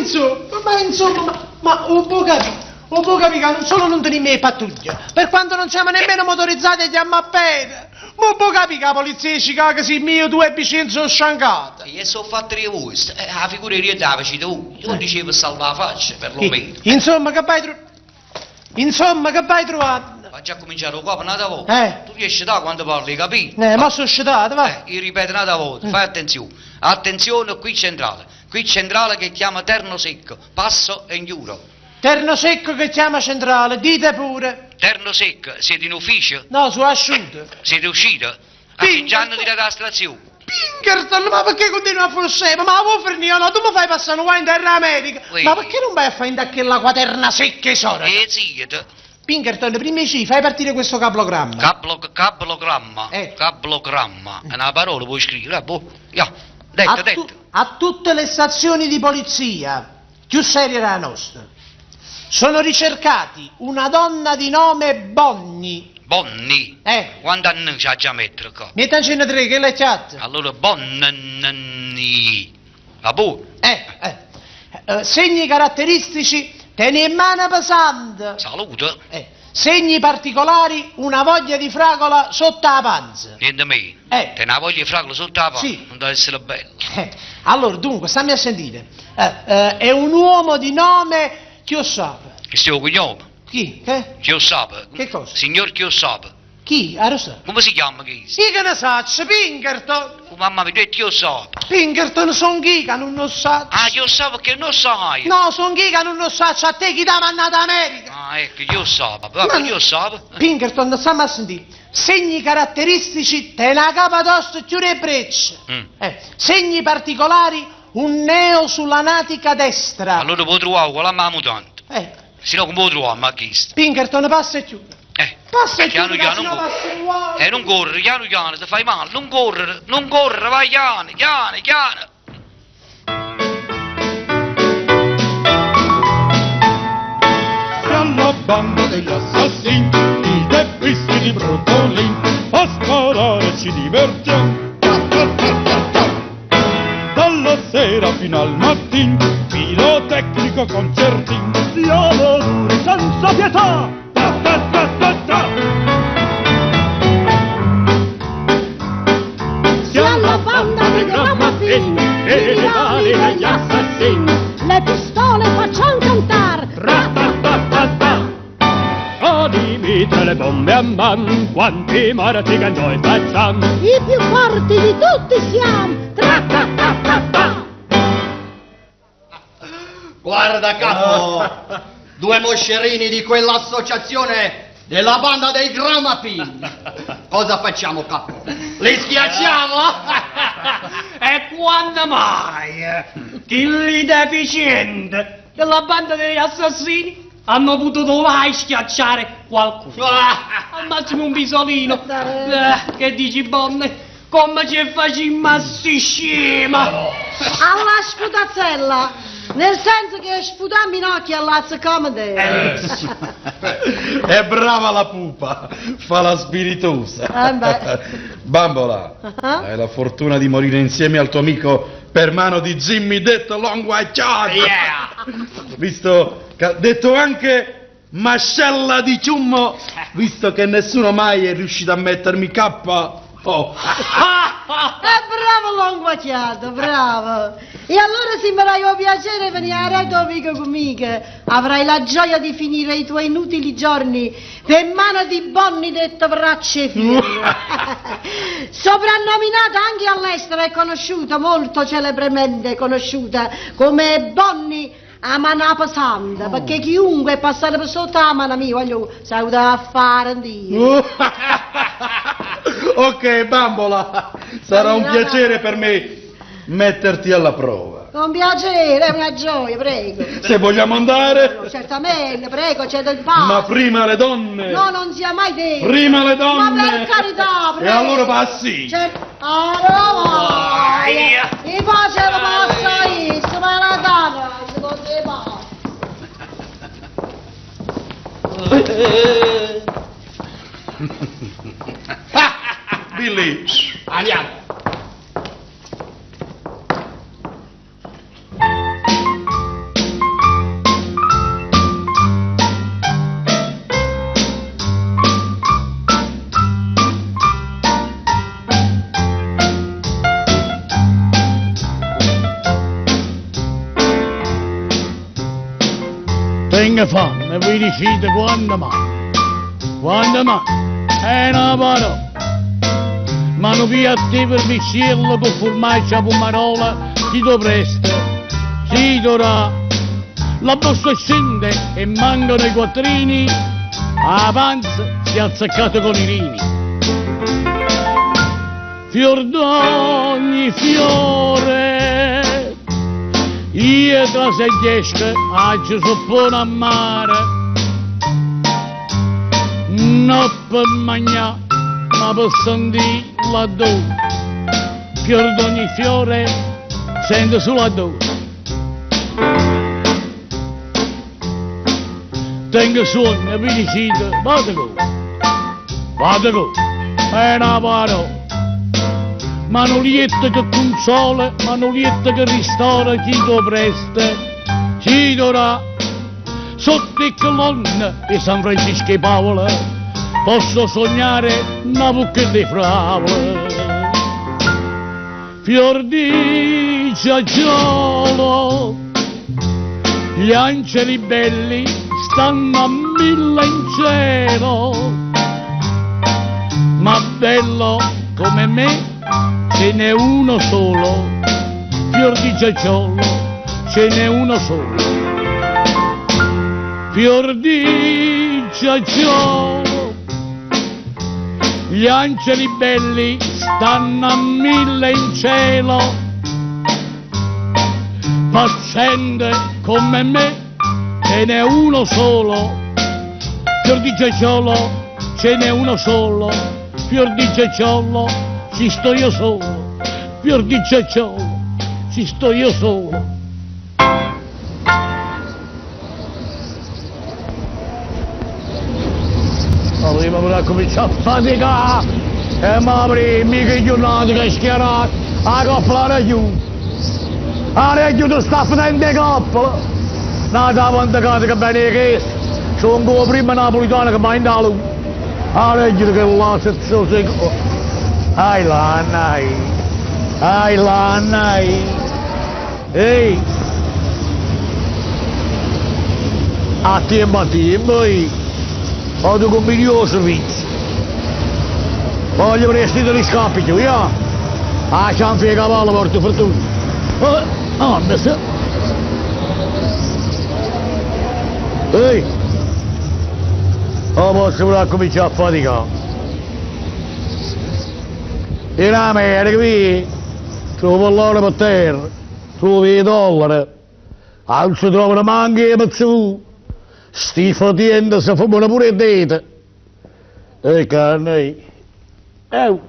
insomma, ma insomma, ma, ma 'o può capì, 'o può capì ca non solo non teniamo 'e pattuglie, per quanto non siamo nemmeno motorizzati e andiamo a pede, ma 'o può capì che 'a polizia 'e Chicago simm' io, tu e Vicienzo Sciancato. E so' fatte d' 'e vuoste, eh, 'a figura 'e riente 'a facite vui. Io dicevo salvà 'a faccia, perlomeno. Insomma, che vai tru... Insomma, che vai truvanno? Aggia accumincià d' 'o capo n'ata vota. Eh. Tu riesci da quando parlo, 'e capito? Eh, mo so' scetato, va. Eh, io ripeto n'ata vota, fai attenzione. Attenzione, qui centrale. Qui centrale che chiama Terno Secco. Passo e 'nchiuro. Terno Secco che chiama centrale, dite pure. Terno Secco, siete in ufficio? No, so' asciuto. Siete uscito? Ah, Pinkerton. già hanno tirato 'a stazione. Pinkerton, ma perché continui a fare scemo? Ma la vuoi finire o no? Tu mi fai passare un guaio in terra America. Ui. Ma perché non vai a fare in da quella quaterna secca 'e soreta? E zitto. Pinkerton, prima ci fai partire questo cablogramma. Cablo, cablogramma. Eh. Cablogramma. È una parola, puoi scrivere. Ah, boh. Ya. Detto, a, detto. a tutte le stazioni di polizia, più serie della nostra, sono ricercati una donna di nome Bonnie. Bonnie. Eh. Quanto anni c'ha già mettere qua? Mettacene tre, che l'è chat? Allora, Bonnani. Va buono. Eh, eh. Segni caratteristici, tieni in mano pesante. Saluto. Segni particolari, una voglia di fragola sotto la panza. Niente me. Eh. Te una voglia di fragola sotto la panza? Sì. Non deve essere bello. Allora, dunque, stammi a sentire. È un uomo di nome Chiossap. Che sia cognome? Chi? Che? Chiossap. Che cosa? Signor Chiossap. Chi? Ah, lo so. Come si chiama chi? Sì che ne saccio, Pinkerton. Oh, mamma mia, tu Chiossap. Pinkerton son chi che non lo sa. Ah, Chiossap che non sai. No, son chi che non lo sa, a te chi ti ha mandato America. Ah, ecco, Chiossap. Va, Chiossap. Pinkerton, stammi a sentire. Segni caratteristici, te la capa tosta chiude e breccia. Mm. Segni particolari, un neo sulla natica destra. Allora può trovare con la mamma mutante. Se no come può trovare, ma chi sta? Pinkerton, passa e chiude. Passa e Piano chiude, piano, che non sennò correre. passa un guaio. Non correre, piano piano, ti fai male, non correre, non correre, vai piano, piano, piano. Alla banda degli assassini, i teppisti di Brooklyn, a sparare ci divertiamo. Ta, ta, ta, ta, ta. Dalla sera fino al mattin, pirotecnico concertin, siamo duri senza pietà. Ta, ta, ta, ta, ta. Siamo la banda dei Gramafin, i rivali degli assassini, le pistole facciamo cantar. Ra, ta, ta, ta, ta. Con i mitra e le bombe a man, quanti morti che noi facciamo. I più forti di tutti siamo. Tra, ta, ta, ta, ta. Guarda capo, due moscerini di quell'associazione della banda dei Gramapin. Cosa facciamo, capo? Li schiacciamo? E quando mai? Quelli deficienti della banda degli assassini hanno potuto mai schiacciare qualcuno. Al massimo un pisolino. Che dici, Bonne? Come ci facciamo a sti scema? Alla sputazzella, nel senso che sputammi in occhio alla comedy. È brava la pupa, fa la spiritosa. Beh. Bambola, Ah. hai la fortuna di morire insieme al tuo amico per mano di Jimmy detto Long White Chad. Yeah. Visto che ha detto anche mascella di ciummo, visto che nessuno mai è riuscito a mettermi K. Oh. È bravo Longuacchiato, bravo. E allora se me l'hai piacere venire a Radio Amico conmigo, avrai la gioia di finire i tuoi inutili giorni per mano di Bonnie detto braccio e figlio. Soprannominata anche all'estero e conosciuta, molto celebremente conosciuta come Bonnie a manapa santa, perché chiunque è passato per sotto la mano mia, voglio salutare a fare un Dio. Ok, bambola, sarà un piacere per me metterti alla prova. Con piacere, è una gioia, prego. Se vogliamo andare, Certamente, prego, c'è del passo. ma prima le donne. No, non sia mai detto. Prima le donne. Ma per carità, prego. E allora passi. Certo. Allora vai. E poi ce lo passa io, ma la donna, non si può. Billy. Andiamo. Tengo fame, vi dicite quando mai? Quando mai? È una parola. Ma non vi attivo il miscello con formaggio a pomarola, si do presto, si dorà. La borsa scende e mancano i quattrini, la panza si è azzeccata con i rini. Fior d'ogni fiore, io tra se jesco a suppone a mare, non per mangiare, ma per sentire l'odore. Fior d'ogni fiore, sento sull'odore. Tengo sonno e vi dicite, vado go, vado go, è una parola. Manolietta che consola, manolietta che ristora chi do presta, chi dorà. Sotto le colonne di San Francisco e Paola posso sognare una bocca di favola. Fior di giagiolo, gli angeli belli stanno a mille in cielo, ma bello come me ce n'è uno solo, fior di giagiolo, ce n'è uno solo. Fior di giagiolo, gli angeli belli stanno a mille in cielo, paziente come me ce n'è uno solo, fior di giagiolo, ce n'è uno solo, fior di giagiolo, ci sto io solo, fior di giagiolo, ci sto io solo. Prima per cominciare a faticare e ma prima che giornata che schiarata, la coppola era chiusa. La chiusa sta finendo di coppola. No, davanti a casa che bene che sono ancora prima napolitano che va in da lui. La chiusa che là si Ai là, nai. Ai là, nai. Ehi. A tempo a tempo, ehi. Vado con il servizio. Voglio prestito di scapito, io. Ah, c'è un figo cavallo, porto fortuna. Oh, oh, se. Ehi. Oh, posso pure cominciare a faticare. In America, qui, trovo l'oro per terra, trovi i dollari, non si trovano manco i pezzi. Sti fatienti si fumano pure i dita. E carne, eh.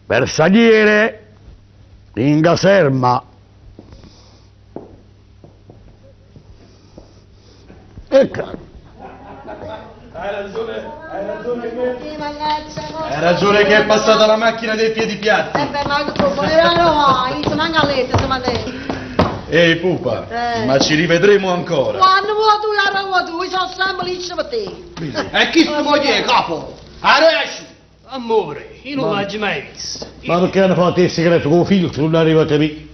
Bersagliere in caserma. E carne. Hai ragione, hai ragione che... Hai Hai ragione che è passata la macchina dei piedi piatti. Eh beh, ma come no, io manca a letto, insomma, te. Ehi pupa, Eh. ma ci rivedremo ancora. Quando vuoi tu, la vuoi tu, io sono sempre lì per te. E chi sto moglie, capo? Adesso! Amore, io non l'ho mai visto. Ma perché hanno fatto il segreto con il filtro? Non arriva a capire.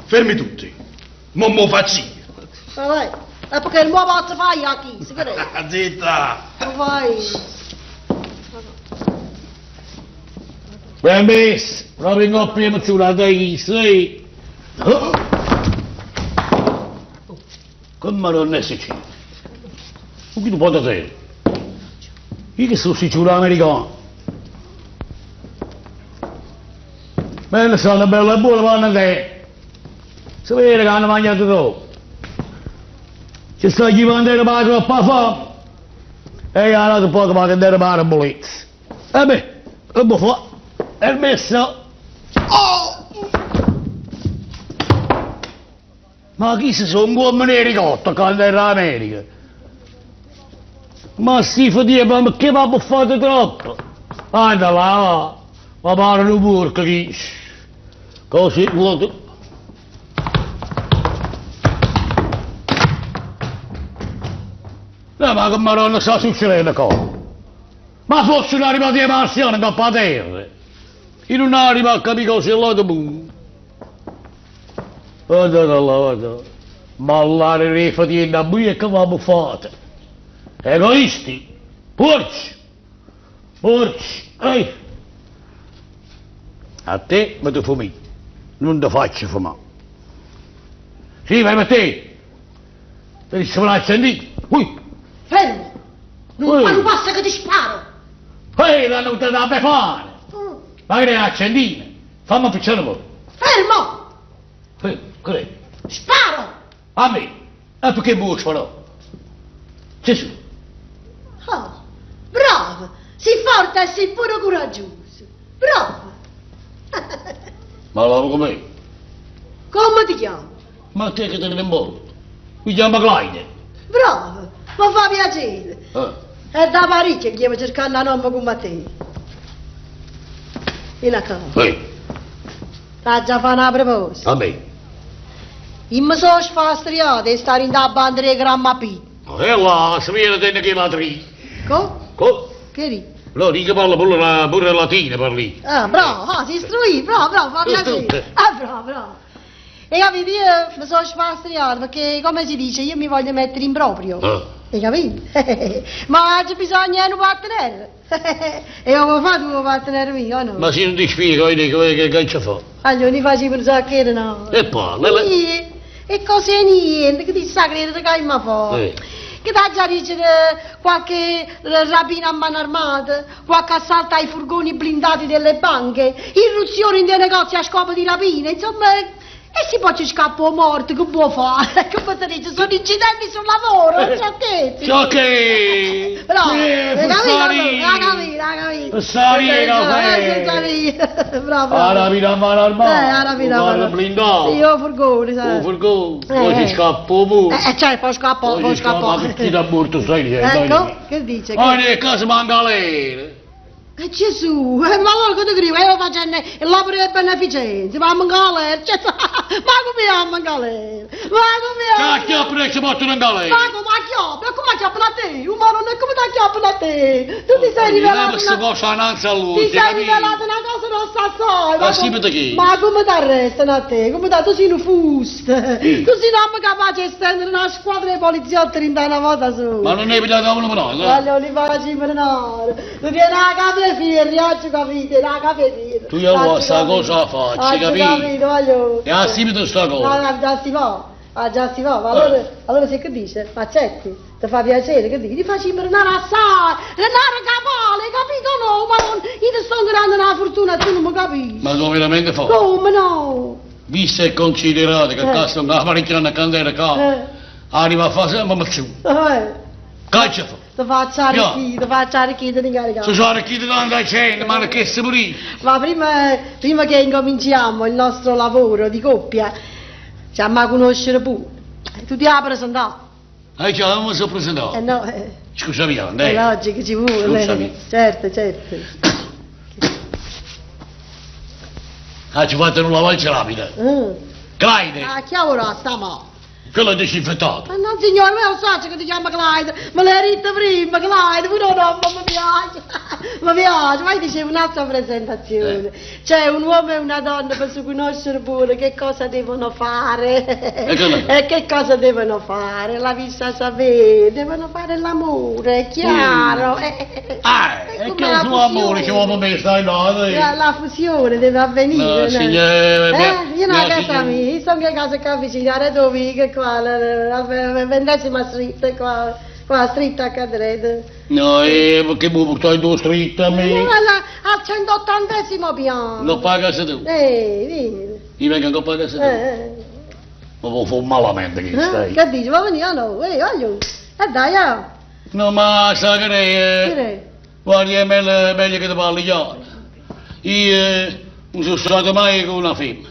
Fermi tutti. Mo mo faccio io. Ma vai. È perché il nuovo posso fare a chi, si crede? Zitta! Ma vai. Ben messo, proprio in coppia mezz'ora dai, sì. Oh. Come non è successo? Ma chi tu puoi dire? Io che sono sicuro americano. Bella sono bella e buona, vanno te. Si vede che hanno mangiato troppo. Ci sta chi mangia la troppa fame. E hanno dato poco ma che andare a bolezza. E beh, che fa? È messo. Oh! Ma chi si sono uomini di ricotta quando era in America? Ma sti fottie, ma che mi ha buffato troppo? Guarda là, va. Ma pare un porco chi... Così, vuoto. No, ma come non sta succedendo qua? Ma fosse una arrivata di marziano in coppa terra. Io non arrivo a capire cosa è là boom. Guarda là, guarda. Ma all'aria d' 'e fetiente a vuje che v'abbuffate? Egoisti! Puorce! Puorce! Ehi! A te me te fumì, nun te faccio fumà. Sì, vai per te! Te disse me l'accendino. Ui! Fermo! Nun fa nu passo che ti sparo! Ehi, l'hanno buttata a befana! Ma che è l'accendino? Fammi appicciare un po'. Fermo! Fermo, che è? Sparo! A me? E perché mi vuoi sparare? Gesù! Ah, bravo! Sei forte e sei pure coraggioso. Bravo! Ma la com'è? Come ti chiami? Ma te che te ne importa? Mi chiamo Clyde. Bravo! Mi fa piacere. Eh. È da parecchio che io cercando un nome come te. Vieni a casa. Ehi, T'ha già fatto una proposta. a me. Io mi sono sfastriata di stare in da banda dei Gramma P. E là, si viene dentro che la tri. Co? Co? Che dici? No, dica parla pure, la, pure latina, parli. Ah, bravo, ah, si istruì, bravo, bravo, fa piacere. Istruito. Ah, bravo, bravo. E capito, io mi sono sfastriata perché, come si dice, io mi voglio mettere in proprio. Ah. Hai capito? Ma c'è bisogno di un partner. E come fa tu un partner mio, o no? Ma se non ti spiego, io dico che, che ci fa? Allora, mi facevo un sacco, no? E parla, le- Sì, E cose niente, che ti sa credere che mi fa? Eh. Che ti già dice qualche rapina a mano armata, qualche assalto ai furgoni blindati delle banche, irruzioni nei negozi a scopo di rapina, insomma... E si poi ci scappa o morto, che può fare? Come si dice, sono incidenti sul lavoro, non so che. So che... Però, Sì, hai capito? Fussari. Ha capito, ha capito. Fussari, caffè. Fussari, bravo. A rapina a mano armata. A rapina a Un mano carro blindato. Sì, o furgone, sai. Un furgone. Poi Eh. ci scappa pure. Cioè, poi scappa, Poi poi ci scappa, scappa. ma perché da morto stai dicendo? Ecco, che dice? Oh, ne cosa manca lei? Gesù, ma allora che ti credo? Io facendo l'opera di beneficenza, ma in galera, cioè, ma come andiamo in galera? Ma come andiamo? Cacchio, presso portano in galera. Ma come acchiappa? Come acchiappano a te? Ma non è come ti acchiappano a te! Tu ti sei rivelato Questa una... cosa innanzi a lui, Ti sei rivelato una cosa non sa sai! Ma sì, perché? Ma come ti arrestano a te? Come ti... Tu sei un fusto! Tu sei un uomo capace di stendere una squadra di poliziotti in una volta sola! Ma non è pigliato uno per noi, eh? Voglio li facci menare! Tu tieni la capo e firri, oggi capite, la capo e firri! Tu io Oggi sta capito. cosa la faccio, Oggi capito? capito, voglio... E assibito sta No, cosa. no, già si va, ah, già si va, ma allora, allora se che dice? Accetti? Ti fa piacere, che dici? Ti facci menare assai, menare capale, capito no? Ma non, io ti sto dando una fortuna, tu non mi capisci. Ma sono veramente forte. Come no? Visto e considerato che Eh. cazzo una parecchia una candela qua, Eh. arriva a fare sempre ma su. Eh, Caccia fa. ti faccio arricchire, ti faccio arricchire, ti incarico. Se sono arricchito tanta gente, ma che si pure. Ma prima, prima che incominciamo il nostro lavoro di coppia, ci abbiamo a conoscere pure. Tu ti hai presentato? Eh già, non mi sono presentato. Eh no, eh, Scusami, è Andrea. logico, ci vuole. Scusami. Certo, certo. Ah, ci fate una lavaggio rapida. Mm. Clyde, Ah, chi ora sta male? quello è disinfettato. Ma no signore, ma io so che ti chiama Clyde, me l'hai detto prima, Clyde, pure no, ma mi piace, mi piace, ma io dicevo un'altra presentazione, Eh. c'è un uomo e una donna per si conoscere pure che cosa devono fare, E come? e che cosa devono fare, la vista sapere, devono fare l'amore, è chiaro. Ah, È e come che la il suo amore fusione. ci vuole mettere là, eh. La, la fusione deve avvenire. No, no? signore, Eh, mia- io non mia a casa signora. mia, io sono a casa qua vicino, a Redovica qua, la, la, la, ventesima street qua, qua street a Cadredo. No, perché mi portai in due street a me? No, alla, al 180 piano. Non paga se tu. Vieni. Io vengo ancora a pagare se tu. Ma vuoi fare malamente che Eh. stai. Che dici? Va venire o no? Voglio. Dai, ah. No, ma sa che è, Che è? guardi, è meglio, meglio che ti parli chiaro. Io non sono stato mai con una femmina.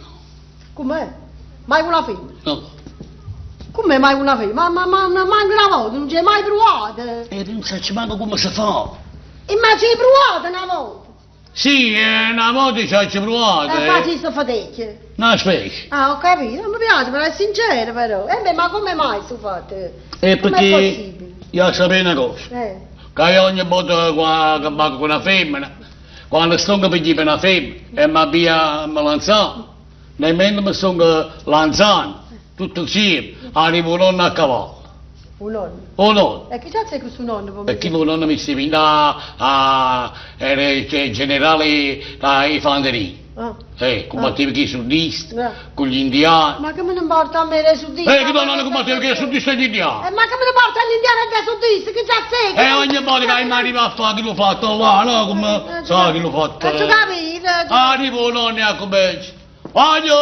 Com'è? Mai con una femmina? No. Come mai con una femmina? Ma, ma, ma, ma manco una volta, non ci hai mai provato. E non so manco come si fa. E ma ci hai provato una volta? Sì, una volta ci ho provato. Eh, facci sto fatecchio. Una specie. Ah, ho capito, non mi piace, però è sincero però. Eh beh, ma come mai sto fatto? E Com'è perché possibile? io sapevo una cosa. Che io ogni volta qua, che vado con una femmina, quando sto per per una femmina e mi abbia a lanciare, nemmeno mi sto lanciando. Tutto insieme, arriva 'o nonno a cavallo. 'O nonno? 'O nonno. E chi cazzo è questo nonno? Perché 'o nonno mi steva dint' 'a... era generale 'e fanteria. Ah. Cumbatteva cu 'e suddisti, Ah. cu gli indiani. Ma che me ne importa a me dei suddisti? Che tuo nonno cumbatteva cu 'e suddisti e gli indiani. E ma che me ne importa all'indiano e dei suddisti? Che cazzo è? E ogni volta che mi arriva a fare chillo fatto là, no, come... Sa chillo fatto... E tu capito? Arriva 'o nonno e accomincia. Voglio!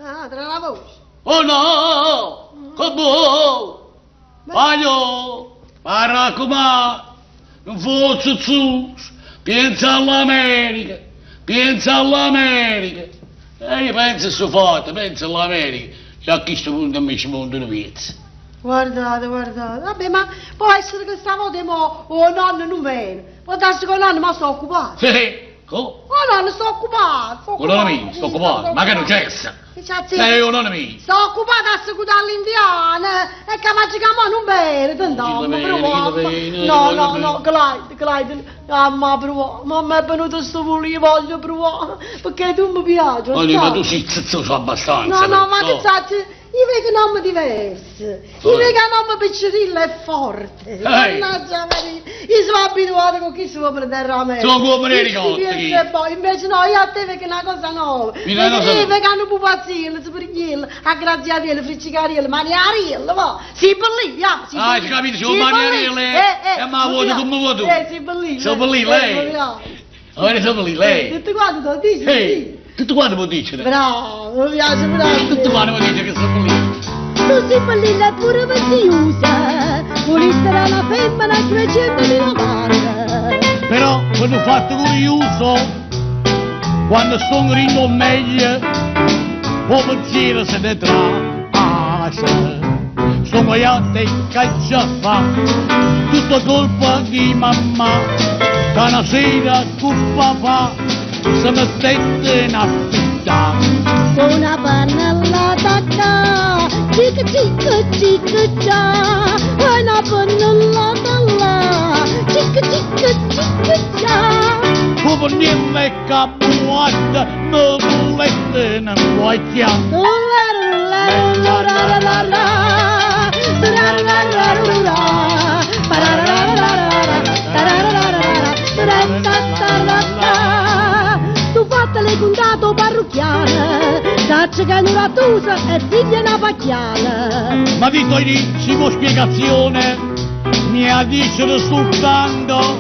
Ah, tra la voce. Oh no! Come? Voglio! Ma raccomando, non fosse zuzzo, pensa all'America, pensa all'America. E io penso a sto fatto, penso all'America. E a questo punto mi ci monto un pezzo. Guardate, guardate. Vabbè, ma può essere che stavolta mo 'o nonno non viene. Può darsi che 'o nonno mo sta occupato. Sì, come? 'O nonno sta occupato. Sta 'O nonno mio sta occupato, ma che non c'è? Che cazzo 'O nonno mio. Sta occupato a secutare l'indiano e che faccio che mo non viene, tanto Chi lo proviamo. vede, chi lo No, vede, no, chi lo no, Clyde, Clyde, ah, ma provare, ma mi è venuto sto vulio, voglio provare, perché tu mi piaci, Ma ma sai? tu sei zozzoso abbastanza. No, no, ma però. che sai, io vedo un uomo diverso, io vedo un uomo piccerino e forte. Mannaggia Maria, io sono abituato con chi si può prendere a me. Sono come le Chi si ricotte, piensa chi? e poi, invece no, io a te vedo una cosa nuova. Mi dai una cosa Io nuova. vedo un pupazzino, sprignello, aggraziatiello, friccicariello, maniariello, va. Si bellino, ah, si Ah, bellino. capito, Si sono bellino. maniariello, eh. E ma mi vuoi piace. come vuoi tu? Si bellino. Sono bellino, lei. mi piace. Allora sono lì, lei. Tutto quanto te lo dici, Ehi, tutto quanto può dire. Bravo, mi piace, bravo. Tutto quanto può dire che sono lì. Tu sei bellina e pure vestiosa, voliste una femmina crescente di una Però per un fatto curioso, quando sono rindo meglio, o pensiero se ne trasa. Sono io te che fa, tutta colpa di mamma, che una sera con papà si mettette in affitta. Con una pannellata qua, cic cic cic cia, una pannellata là, cic cic cic cia. Come niente capuata, mi volete in guaia. La la la la la la, la la la la la, parararararara, tararararara, tararararara. Tu fattele contato parrucchiana, saccia che non rattusa e figlia una pacchiana. Ma dito inizio spiegazione, mi ha detto soltanto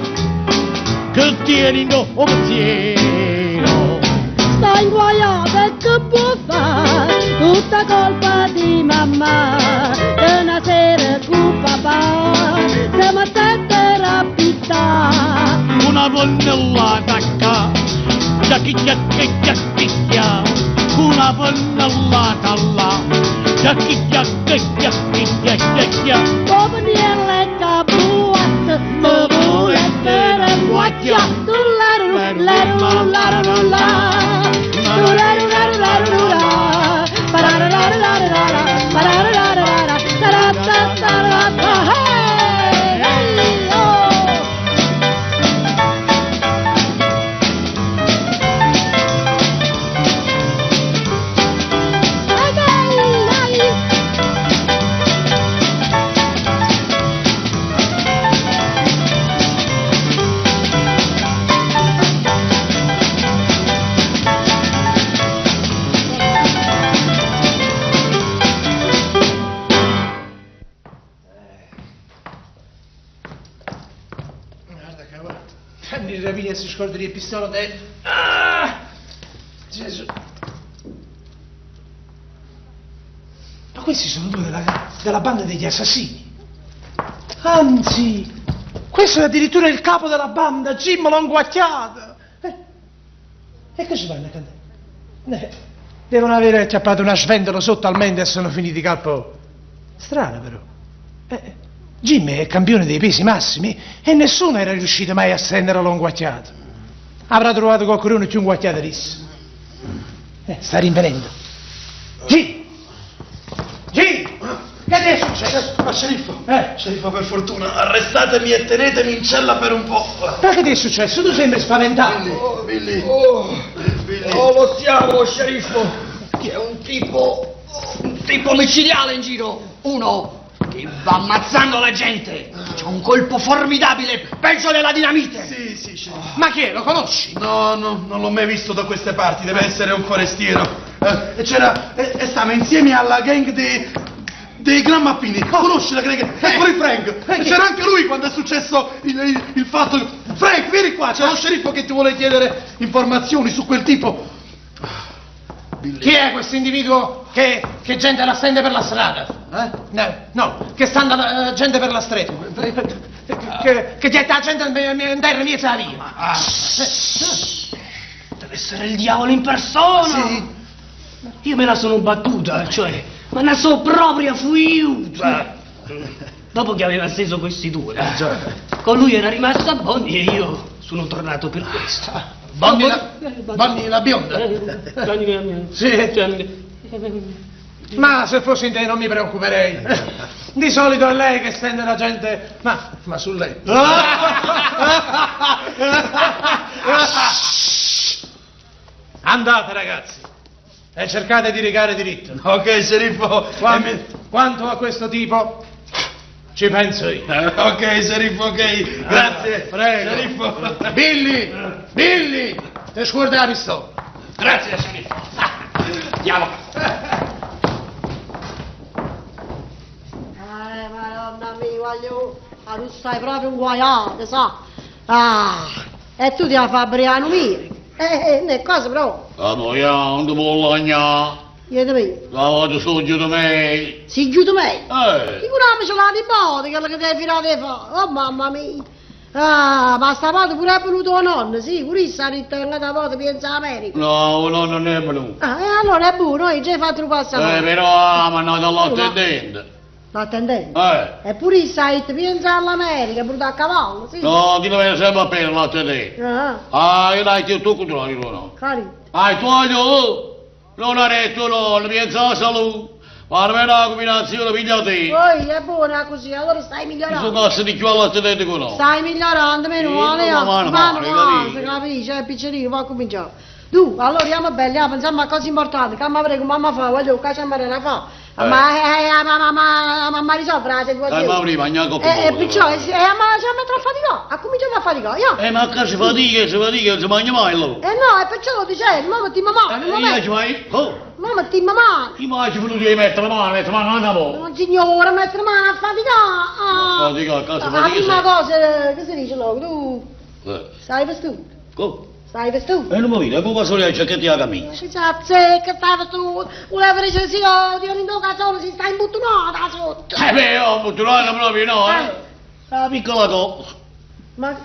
che tieni no pensiero. Sta inguaiata e che può fare? Tutta colpa di mamma, che una sera con papà si mettette a pittare. Una pennellata qua, giacchi giacchi giacchi gia, una pennellata là, giacchi giacchi giacchi giacchi gia. Come niente capuat, mi volete guacchia, tu la ru la ru la ru la, tu la ru la ru la ru la, parararararara, pararararara, taratatarata, hey, hey, oh. Dai, dai. Guarda che guarda. Mi rapina si scorda di pistola de... Ah! Gesù. Ma questi sono due della, della banda degli assassini. Anzi, questo è addirittura il capo della banda, Jim Longuacchiato. E che ci fanno a cantare? Devono avere acchiappato una sventola sotto al mento e sono finiti capo. Strano però. Jim è campione dei pesi massimi e nessuno era riuscito mai a stendere Longuacchiato. Avrà trovato qualcuno più inguacchiato di esso. Sta rinvenendo. Jim! Jim! Che ti è successo? Ma sceriffo, sceriffo, per fortuna, arrestatemi e tenetemi in cella per un po'. Ma che ti è successo? Tu sembri spaventato. Oh, Billy. Oh, Billy. Oh, lo siamo, sceriffo. C'è un tipo tipo micidiale in giro, uno che va ammazzando la gente. C'ha un colpo formidabile, peggio della dinamite. Sì, sì, sceriffo. Ma chi è? Lo conosci? No, no, non l'ho mai visto da queste parti, deve essere un forestiero. Eh, e c'era. E, e stava insieme alla gang dei. dei Gran Mappini. Conosci la gang? E pure Frank. E c'era anche lui quando è successo il, il- il fatto. Frank, vieni qua, c'è lo sceriffo che ti vuole chiedere informazioni su quel tipo. Chi è questo individuo che, che gente la stende per la strada? Eh? No, no, che sta andando eh, gente per la strada. Che, che, che getta la gente in, in terra in mezzo alla via. Ah. Deve essere il diavolo in persona! Sì. Io me la sono battuta, cioè, ma ne so proprio fuiuta! Dopo che aveva steso questi due, con lui era rimasta Bonnie e io sono tornato per questo. Bonnie la, Bonnie la bionda. Sì. Ma se fossi in te non mi preoccuperei. Di solito è lei che stende la gente, ma, ma sul letto. Andate ragazzi e cercate di rigare diritto. Ok, sceriffo. Quan- E mi- Quanto a questo tipo, ci penso io. Ok, sceriffo, ok. Grazie. Prego. Sceriffo. Billy, Billy, ti scordi la pistola. Grazie, sceriffo. Andiamo. Eh, madonna mia, voglio... Ah, tu stai proprio un guaiato, sa? Ah, e tu ti la fabbricano mio. Eh, eh, è cosa però. La vogliamo, Bologna, Io te vedo. la voglio su giù di me. Si chiude me. Eh, Figuriamoci la nipote, quello che ti fidate fare. Oh mamma mia. Ah, ma stavolta pure è venuto la nonna, sì, pure sta ritornata volta pensa all'America. no, no, non è venuto. Ah, e allora è buono, noi già hai fatto un passo Eh, avanti. però ah, ma no, dall'attendente. L'attendente. Eh, Eppure sai, pensa all'America, pure a cavallo, sì. no, ti deve sempre appena l'attendente. Ah, Ah, io dai, tu controlli, no. carino. Ah, tu voglio, non ha detto no, non pensa alla salute. Ma almeno la combinazione, piglia te. Poi è buona così, allora stai Mi migliorando. sono cazzo di più all'attendente con no. Stai migliorando, meno Sì, male, ma ah. mano, mano, male, male, capito? si capisce, è piccerino, può cominciare. Tu, allora andiamo belli, ah, pensiamo a cose importanti, che mi prego, mamma fa, voglio, che c'è da fa. Eh. Ma, eh, eh, ma, ma, ma, ma, ma risolve la situazione. Dai, ma prima, mangiamo un Eh, eh, po', perciò, però. eh, sì, eh, ma ci metto a faticare, ha cominciato a faticare, io. Eh, ma che si fatica, si fatica, non si mangia mai là. Eh no, e perciò lo dicevo, ma metti mano, ma Io ci vai, oh, ma metti mano. io ma ci venuto di mettere la mano, mettere la mano, andiamo. Non signora, mettere mano a faticare. Ah. A faticare, cosa La fatica prima sei? cosa, eh, che si dice logo, tu Eh, stai vestito, come? stai vestito. E non mi vedo, come sono le giacchette a camicia? Ci zecca, stai vestito, voleva dire sì, oh, Dio in tocca solo, si sta imbottonata sotto. Eh beh, ho buttata proprio no, eh. Una piccola cosa. Ma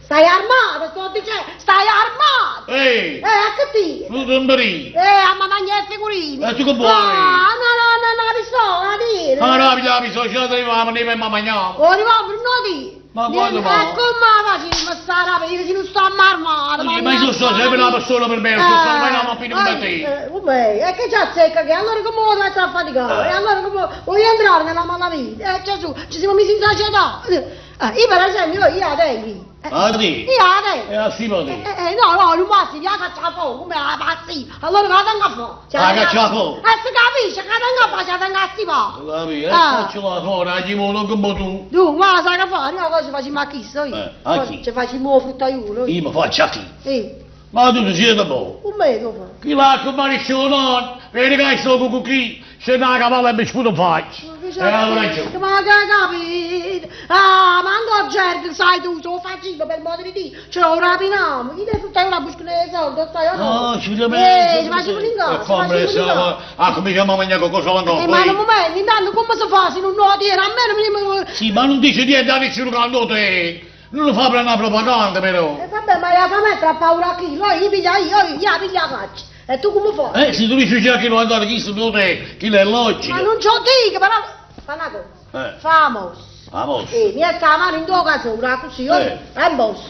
stai armato, sto dicendo, stai armato. Ehi, Eh, a che ti? non ti imbri. Eh, a ma mangiare figurine. E tu che vuoi? Ah, no, no, no, no, pistola, dire. Ma no, la pistola, ce la ma ne ma mangiamo. Oh, rivolver, no di. Ma quando va? Eh, come va, sì, ma sta io se non sto armato. Ma io sto sempre la persona per me, sto sempre la mappina per te. Eh, vabbè, e che c'è zecca che allora come vuoi mettere a faticare? Eh. E allora come vuoi entrare nella malavita? Eh, Gesù, ci siamo messi in società. Eh, io per esempio, io la tengo. Eh, Ah, sì? Io la tengo. E a si può Eh, dire. eh, no, no, non basta, io la caccio a fuoco, come la passi. Allora la tengo a fuoco. Cioè, La caccia a fuoco? Eh, si capisce, che la tengo a fuoco, la tengo a stipare. La mia, Ah. faccio la fuori, ci vuole come tu. Tu, ma sai che fa? Noi cosa facciamo a chi, so io? Eh, a chi? Ci facciamo il fruttaiolo. Io mi faccio a chi? Sì, Ma tu ti siete buono. un mese fa. Chi l'ha comparito no? Vedi che sto con chi? Se una cavalla mi sputo in faccia. E allora giù. Ma che capito? Ah, ma andò gente, sai tu, se lo facevo per modo di dire, ce lo rapinamo, chi deve fruttare la busca dei soldi, sai o no? No, ci vediamo. Eh, ci facciamo in E casa, ci fammi facciamo in casa. Ah, cominciamo a mangiare qualcosa ancora. Eh, ma non momento, intanto come si fa se non lo tiene? A me non mi... Sì, ma non dice niente a nessuno che te. Non lo fa per una propaganda però. Eh, vabbè, ma la fa mettere a paura a chi? Lo io piglia io, io, io piglia la faccia. E tu come fai? Eh, se tu dici già che non andare chi sono te, chi è logico. Ma non ce lo dico, però... Fa una cosa. Eh. Famos. Vamos. Eh, mi sta la mano in tua casa, così, oh, Eh. è un posto.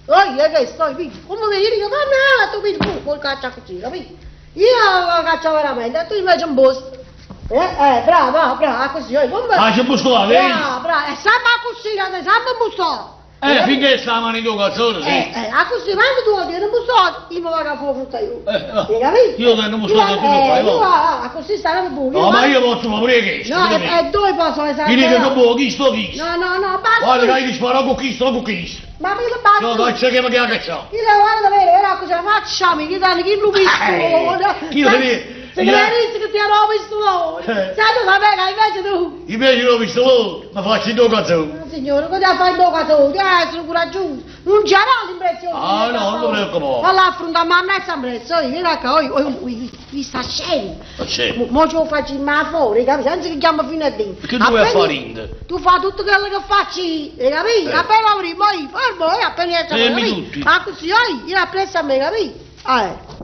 Oh, io che sto, figlio, come vedi, io dico, fammi, tu vedi, tu, col caccia così, capito? Io lo caccio veramente, e tu invece un posto. Eh, eh, bravo, bravo, così, oh, come... Ah, c'è un posto là, vedi? Bravo, bravo, e sempre così, sempre un posto. Eh, finché sta mano in tuo calzone, sì. Eh, eh, a così, quando tu lo tieni bustato, io mi vado a fare frutta io. Eh, no. Hai capito? Io tengo bustato, tu lo fai, Io, va. ah, ah, così sarebbe buono. No, ma io posso fare pure questo. No, e, e dove posso esatto? Mi dica che buono, chi sto chi? No, no, no, basta. Guarda che io ti sparo con chi sto con chi. Ma mi basta. No, dai, c'è che mi chiama cacciare. Io devo guarda davvero, era cosa facciamo, chi danno chi lo pistolone. Eh, chi lo vede? Se credi che ti hanno pistolone. Eh. Sai tu sapere, invece tu. Invece l'ho visto loro, mi faccio il tuo calzone. No, signore, cosa fai in bocca tu? Devi essere coraggioso. Non c'era l'impressione. Ah, no, non mi preoccupare. Alla affronta ma non è sempre io, vieni qua, oi, oi, oi, oi, sta scena. Ma c'è? Mo mo ce lo faccio in ma fuori, capisci? Anzi che chiamo fino a dentro. Che tu vuoi Appena- fare in? Tu fai tutto quello che faccio io, hai capito? Eh. Appena apri, poi fermo, e appena esce, Fermi capito? tutti. Ma così, oi, io appresso a me, capito? Eh.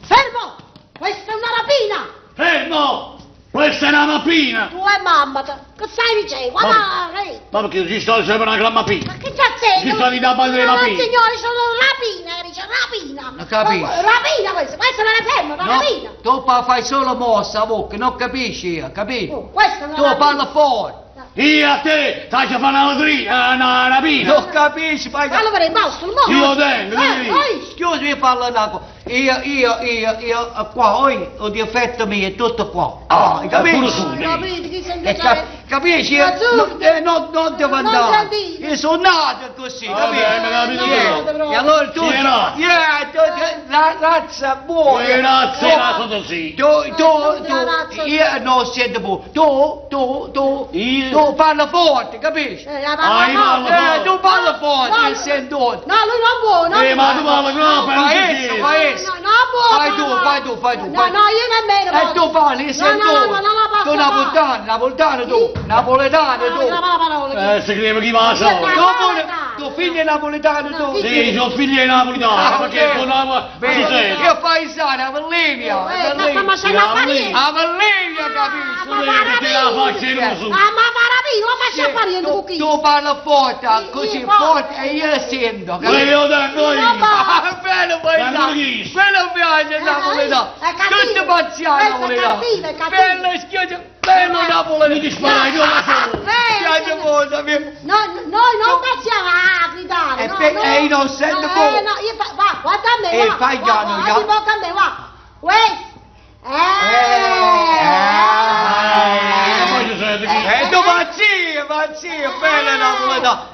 Fermo! Questa è una rapina! Fermo! Questa è una mappina! Tu e mamma, che stai dicendo? Guarda, eh. Ma perché ci sta sempre una gran mappina? Ma che cazzo Ci sta di da battere No, le rapine. signore, sono rapina, dice rapina. Non capisco. Ma- Rapina questa, questa non è ferma, una No, rapina. tu pa- fai solo mossa a bocca, non capisci io, capito? Oh, questa è una Tu rapina. parla fuori, Io a te ti faccio fare una latrina, una rapina! non capisci, fai... Fallo per il mosso, il mosso. Io lo tengo, Eh, devi dire. oi. Scusi, io parlo una cosa. Io, io, io, io, eh, qua, oi, ho difetto mio, è tutto qua. Ah, hai capito? Pure su, Ho devi. capito, chi sei Eh, invece? capisci? Ma tu- No, eh, no, non devo Non andare. sentire. Io sono nato così, Vabbè, capito? mi capito Yeah. tu. E allora tu... Sì, no. Yeah, tu, tu- la razza buona. Eh, razza, Tu- razza così. Tu, tu, Eh, tu, la razza. io non sento più. Tu, tu, tu, Io? tu parla forte, capisci? Eh, la Ah, parla io forte. parlo Eh, tu parla forte, No, io sento. No, lui non può, no. Eh, ma tu parli troppo, Fa non si esso, sente. fa esso. No, no, può. Fai tu, fai tu, fai tu. No, fai no, io nemmeno. E tu parli, io No, sento. no, no, no, no, posso Tu napoletano, napoletano tu, Sì. napoletano No, tu. la parola. Eh, se crede chi va a sola. Tu pure, tu figlio napoletano tu. No, Sì, sono figlio di napoletano, Ah, perché ok. sono napoletano. Bene, Tu sei. io paesano, Avellino, Eh, Avellino. stiamo facendo a parere. Avellino, capisci? Ma Tu devi mettere la faccia in uso. Ah, ma fa rapina, ma faccia fare Tu, con chi? tu parli forte, Sì, così sì, forte, e io sento, Io capito? lo tengo io. Ah, bello paesano, Ma chi? quello piace il napoletano, è cattivo. tutto pazziano Questo è napoletano, cattivo, è cattivo. bello schiocio, bello napoletano, Mi ti sparai, io la so. piace molto, amico. No, noi non passiamo a gridare. E no, pe- no. e io non sento no, più. Eh, no, io fa, va, guarda a me, E va. fai va, piano, va, piano. di bocca a me, va. Questo. Eh. Eh, poi ci senti chi? E tu pazzia, pazzia, bella napoletano.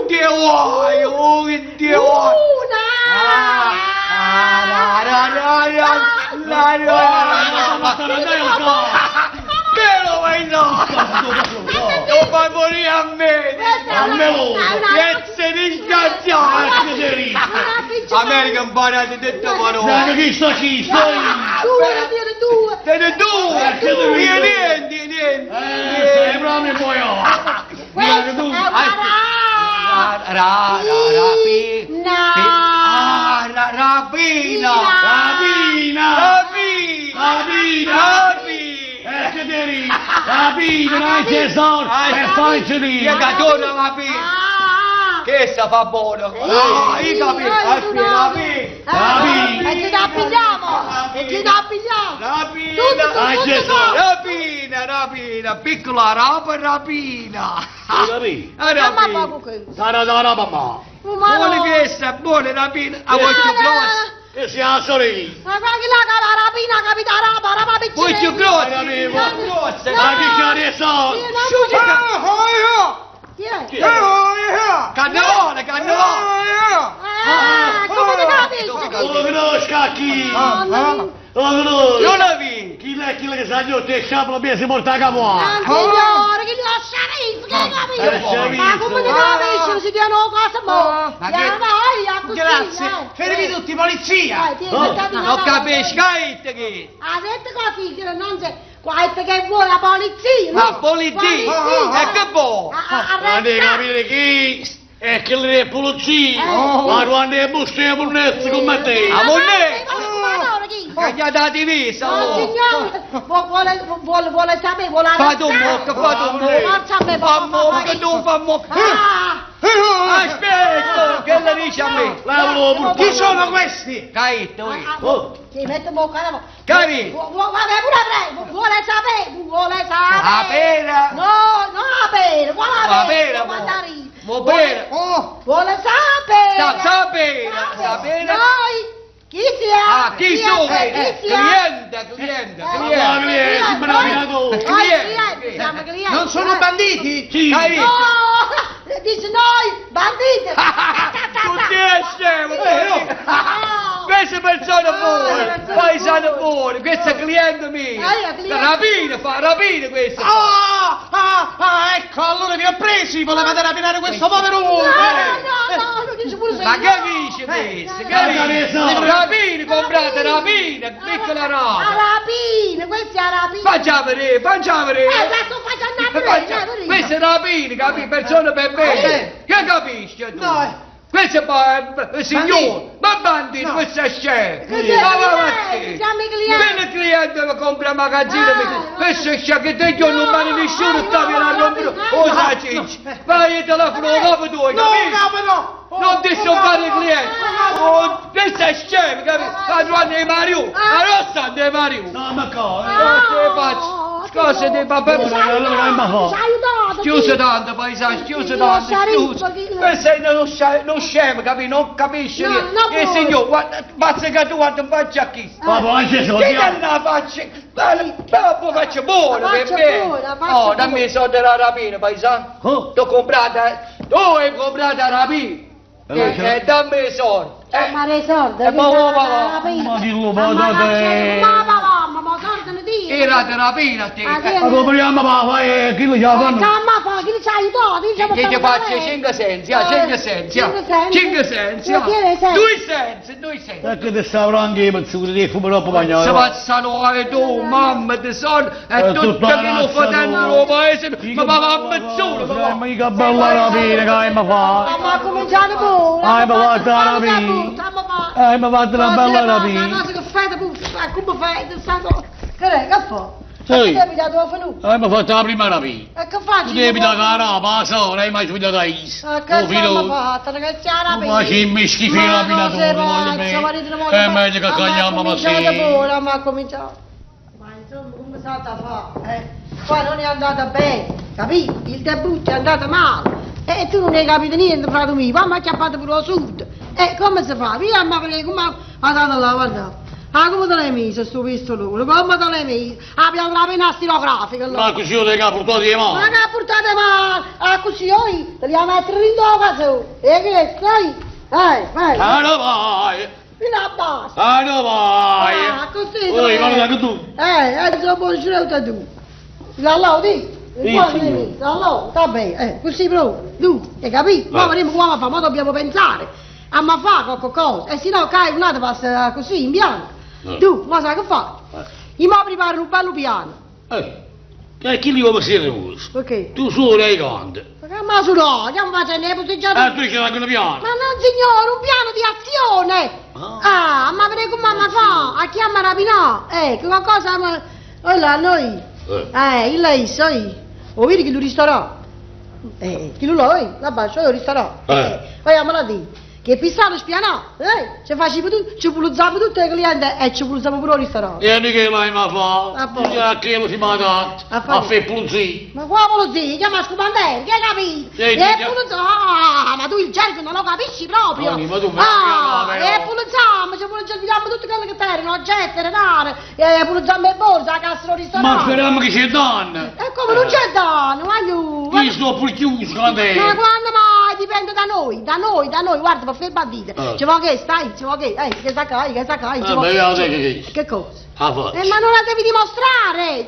Dio vuoi, oh, Dio vuoi. Una. Ah, la, la, la, la, la, la, la, Ma sta andando qua. Bello paesano! Non fai morire a me! A me lo. Pezze disgraziati! America imparate dette parole! Dai, chi sta chi? Sto io. Due, due, due. Te ne due! Eh, Io niente, niente! Eh, sei bravo e poi oh. Questa Vieni è tu. una Ra, ra, ra, pi, No. pi, ah, ra, rapina! Rapina! Rapina! Rapina! Rapina! Eh, che devi? Rapina, non c'è soldi! E facci Io dire! che torno rapina! Ah, ah. Che sta fa buono! Ah, io capisco! Eh, Rapina! Rapina. E ci la pigliamo! E ci la pigliamo! Rapina! Tutto, Ah, tutto, Gesù. tutto. Rapina, rapina, piccola rapa, rapina! Rapina. Ah, Ma rapina! poco che. Tara tara mamma! Ma Buona no. questa, buona rapina! A voi più grossa! Che sia la sorella! Ma guarda che la la rapina, capita, rapa, rapa piccina. Voi più grossa! Rapina. Più grossa! Ma chi c'ha le soldi? Chi è? Chi è? Cannavale, cannavale! Ah, come ti capisci? Lo conosco a chi? No, no. Lo conosco! Non la vi! Chi è quello che sa io te sciappa la si porta a capo? Ah, signore, che lo sceriffo, che Eh, capisci? sceriffo. Ma come ti capisci? Si tiene cosa mo? Ma Ya, che- vai, a così, Grazie. eh. Fermi tutti, polizia! Eh, tieni, Oh. mettati Non una capisci, parola. che che? Ha detto così, che non c'è... Guarda che vuole la polizia, no? La polizia! E che buono! A, a, Ma devi capire chi? È quello della polizia! Eh. Ma quando è busta è monnezza come te! Ah, monnezza! Ma Che Cagnate 'a divisa, No, oh. signore, vuole, vuole, vuole sapere, vuole Fate un arrestare. mocco, fate un mocco. Forza a me, Fa mocco, tu fa mocco. Ah! Aspetta, che le dici a me? Chi sono questi? Caitto, io. Ah, ah, Ti metto in bocca la bocca. Capito? Vabbè, pure lei, vuole sapere, vuole sapere. La pera? No, non la pera, vuole La la pera. pera, vuole mo. mandarino. Mo pera. Oh, vuole sapere. Sapere, sapere. Noi, chi siamo? Ah, chi sono? Chi siamo? Cliente, cliente, Eh, cliente. cliente, Noi Cliente. clienti, siamo clienti. Non sono eh. banditi? Sì. Capito? No, dice noi, banditi. Tutti e scemo, vero? No. Queste persone Ah, buone, persone paesano buone. buone, questo è cliente mio. Ah, io cliente. Rapina, fa rapina questo. Ah, ah, ah, ecco, allora vi ho presi, volevate rapinare questo povero uomo. No, eh. no, no, non dice pure se Ma no. che dice questo? Che Eh, dice? eh, Rapina, comprate rapina, piccola La rapa. rapina, questa è la rapina. Faccia vedere, faccia vedere. Eh, la sto facendo a Faccia- me, Questa è rapina, capi? Persone per bene. Che capisci tu? No, eh. Questo è signore, ma bandito, No. questo è scemo. Cos'è? Ma va Cliente, siamo i clienti. Viene il cliente che compra il magazzino, Ah, mi- questo è scemo, che te io non No, mani nessuno, no, sta viene a no, rompere. no, Oh, no, sacicci, vai il telefono dopo tu, No, capisci? capo, no. Oh, Non disturbare il oh, cliente! Oh, questo è scemo, capito? La Giovanni di Mario! La rossa di Mario! No, ma cosa? Cosa faccio? Cosa di papà? Allora, ma fa? Ci ha aiutato. Chiuso tanto, paesano, chiuso tanto, chiuso. Questo è uno scemo, uno scemo, capi? Non capisce No, niente. no, Il può. signore, guarda, basta che tu guarda in faccia a chi. Ma poi ci sono. Che è la faccia? Ma la faccia buona, La per faccia me. buona, la faccia Oh, dammi buona. i soldi della rapina, paesano. Oh. T'ho comprata, tu hai comprato la rapina. Allora, E c'è- dammi i soldi. Eh, Ma le soldi, Eh, ma ma, ma, Ma dillo, ma te. Ma ma ma ma soldi ne dia. Era di rapina a te. Ah, sì, Ma compriamo, ma fai, chi lo chiama? Ma fa, chi ci ha aiutato? Chi ci ha Che ti portato faccio a 5 sensi, ah, 5 sensi, ah. 5 sensi. 5 sensi, ah. Che tiene sensi? 2 sensi, 2 sensi. Perché ti stavo anche io, per di fumo dopo Si mangiare. passano a tu, mamma di soldi, e Eh, tutto tutta che la lo fratello razza lo paese, ma va a mezz'ora, ma va. Ma mica bella rapina che mi fa. Ma ha cominciato pure. Ah, ma guarda la rapina. Eh, mi ha fatto una bella rapina. Una cosa che fai, come fai, Che è, che fa? Sì. E che devi dare tua venuta? Eh, mi ha fatto la prima rapina. E che faccio? Tu devi dare la roba, la sola, e mi hai svegliato a is. Ma che stiamo fatta, ragazzi, la rapina. Ma ci mi schifo il rapinatore, voglio bene. È meglio che cagliamo ma sì. Ma ha cominciato. Ma insomma, come si a fare? Eh? Qua non è andata bene, capito? Il debutto è andato male. E tu non hai capito niente, frate mio. Ma mi ha acchiappato pure lo sud. E come si fa? Via, ma come ha andato là, guarda. Ah, come te l'hai messo sto pistolone? Come te l'hai messo? Abbiamo la penna stilografica allora. Ma così io te che ha portato di Ma mano. che ha portate male? Ah, così oi, te li a mettere in casa su. E che stai? Vai, vai. Ah, no vai. Fino a basta. Ah, no vai. Ah, così. Oi, guarda che tu. Sono buon scelta tu. Allora, di. Sì, Guarda, signore. Allora, sta bene, così proprio, tu, hai capito? Ma Va. vedremo come fa, ma dobbiamo pensare. A ma fa qualche cosa, e se no cai un altro passa così in bianco. Eh. Tu, ma sai che fa? Eh. Io mi preparo un bello piano. Eh, chi li vuole essere questo? Perché? Tu solo hai canto. Perché ma su no, andiamo facendo le posteggiate. Eh, tu ce l'hai con piano. Ma non signore, un piano di azione! Ah. Ah, ma vedete come mamma fa? A chiama rapinà! Che qualcosa ma... Oh là, noi! Eh. Il lei, sai! O vedi che lo ristorà? Chi lo loi? La bacio, lo ristorà! Eh. Poi andiamo a dire che pistano spianà! Ci facevo tutto, ci pulizzavo tutto i clienti e ci pulizzavo pure il ristorante! E noi che l'hai ma fa? A posto. A che si ma dato? A fare- A fare pulizia. Ma qua pulizia, chiama scopandere, che hai capito? Sì, e sì, pulizia, ah, ma tu il gergo non lo capisci proprio. No, ma tu mi ah, spieghi, però. e pulizziamo, ci pulizziamo tutto quello che c'erano, oggetti, denaro, e pulizziamo le borse, la cassa del ristorante. Ma speriamo che c'è danno. E come non c'è danno, voglio... Io sto pure chiuso, quando è? Ma quando mai dipende da noi, da noi, da noi, guarda, per fare il bandito. Eh. Ci vuole che stai, ci vuole che, che sta qua, che sta qua, ci Ah, vuole... beh, io che che Che cosa? Ah, faccia. Ma non la devi dimostrare!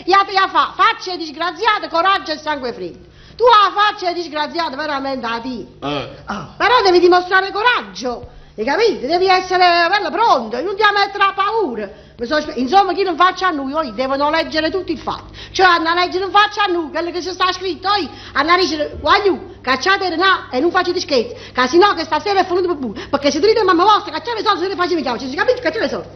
Ya, ya fa, faccia disgraziata, coraggio e sangue freddo. Tu la faccia disgraziata veramente la ti. Eh. Ah, però devi dimostrare coraggio, hai capito? Devi essere bello pronto, non ti mettere a paura. Insomma, chi non faccia a noi, oi, devono leggere tutto il fatto. Cioè, hanno a leggere non faccia a noi, quello che si sta scritto, oi, hanno a dire, guagliù, cacciate no e non facete scherzi, che sennò che stasera è finito per buio, perché se dite mamma vostra, cacciate i soldi, se ne facete chiamare, ci si capisce, cacciate i soldi.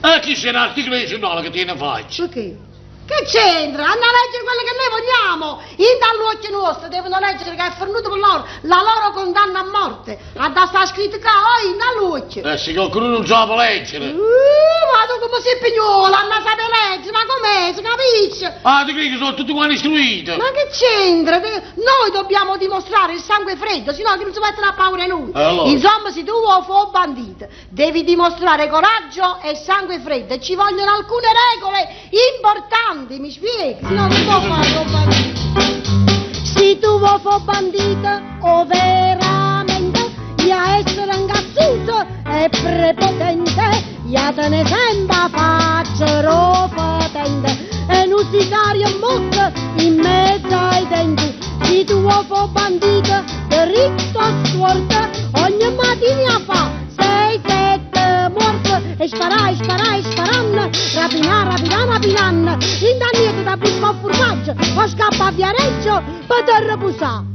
E chisto è n'articolo 'e giurnale che tiene 'nfaccia. Perché? Che c'entra? Hanno leggere quello che noi vogliamo. Into all'uocchio nostro devono leggere che è fernuto per loro la loro condanna a morte. Ha da sta scritto qua, oh, into all'uocchio. Eh, si qualcuno non sa leggere. Ma tu come sei pignola, non sapere leggere, ma com'è, si capisce? Ah, ti credi che sono tutti quanti istruiti? Ma che c'entra? Noi dobbiamo dimostrare il sangue freddo, sennò che non si mettono a paura noi. Allora. Insomma, se tu vuoi fare un bandito, devi dimostrare coraggio e sangue freddo. E ci vogliono alcune regole importanti, mi spieghi? Se no non può fare un bandito. Se tu vuoi fare bandito, o veramente, ia essere ingazzuto e prepotente, ia te ne sembra faccia potente e non si saria mosca in mezzo ai denti. Se tu vuoi fare bandito, dritto storto, ogni mattina fa sei, sette morte e sparai, sparai, sparanno, rapina, rapina, rapinanno, in niente da busca un formaggio, o scappa a Viareggio per te riposare.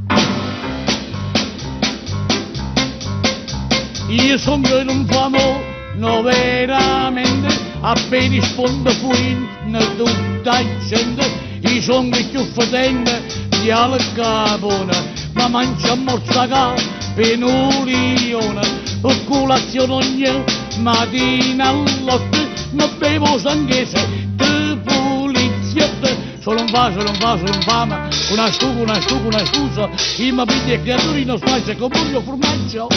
Io sono un famo, no veramente, appena rispondo fuori, tutta gente, io sono più fetente di Al Capone, ma mangia morzaca per un lione, per colazione ogni mattina all'otto, mi bevo sanghese, di poliziotto, sono un fa, sono un fa, sono un fame, una stufa, una stufa, una scusa, io mi piglio il creaturino, spazio con burro formaggio,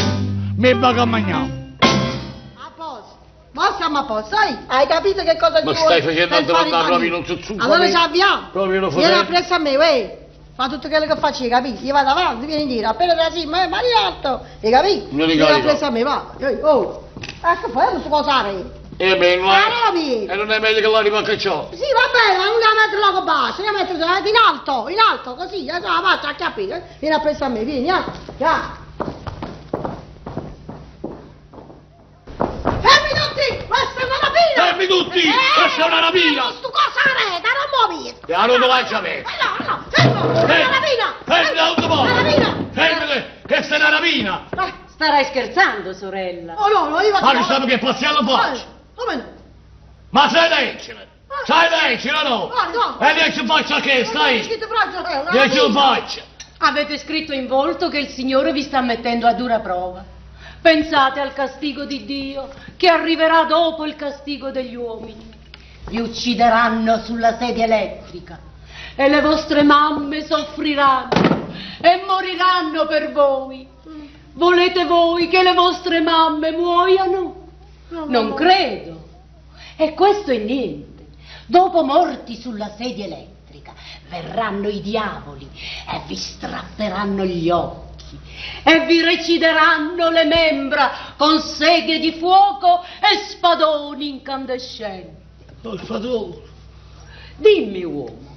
mi paga a mangiare. A posto. Ma siamo a posto, sai? Hai capito che cosa Ma ci stai vuole facendo per fare i andare proprio banditi? non si zucca, Allora eh. ci avviamo. Proprio lo Vieni farei. appresso a me, uè. Fa tutto quello che faccio, capito? Io vado avanti, vieni indietro. Appena te la ma mani in alto, hai capito? Non ricordo. Vieni appresso a me, va. Ehi, Oh. Ecco, poi non si può usare. Eh beh, non Ma è, Roby! e non è meglio che la rimacca ciò. Sì, va bene, ma non la metto là con basso, la metto in alto, in alto, così, eh, la faccio a capire. eh. Vieni appresso a me, vieni, eh. Ja. Fermi tutti! Questa è una rapina! Fermi tutti! Questa è una rapina! Sto cosa reta, non muovi! E allora dove vai a me? Eh, no, no, fermo! È una rapina! Fermi da un po'! Una rapina! Fermi, questa è una rapina! Eh, Starai scherzando, sorella. Oh no, no, io Ma vado... che sanno che paziello faccio? Eh, Come no? Ma sai leggere? Sai leggere o no? Ah, no. E neanche faccia che Non c'è stai? scritto proprio, è una Neanche lo rapina. faccia! Avete scritto in volto che il Signore vi sta mettendo a dura prova. Pensate al castigo di Dio che arriverà dopo il castigo degli uomini. Vi uccideranno sulla sedia elettrica e le vostre mamme soffriranno e moriranno per voi. Volete voi che le vostre mamme muoiano? Non credo. E questo è niente. Dopo morti sulla sedia elettrica verranno i diavoli e vi strapperanno gli occhi e vi recideranno le membra con seghe di fuoco e spadoni incandescenti. Lo spadone! Dimmi, uomo,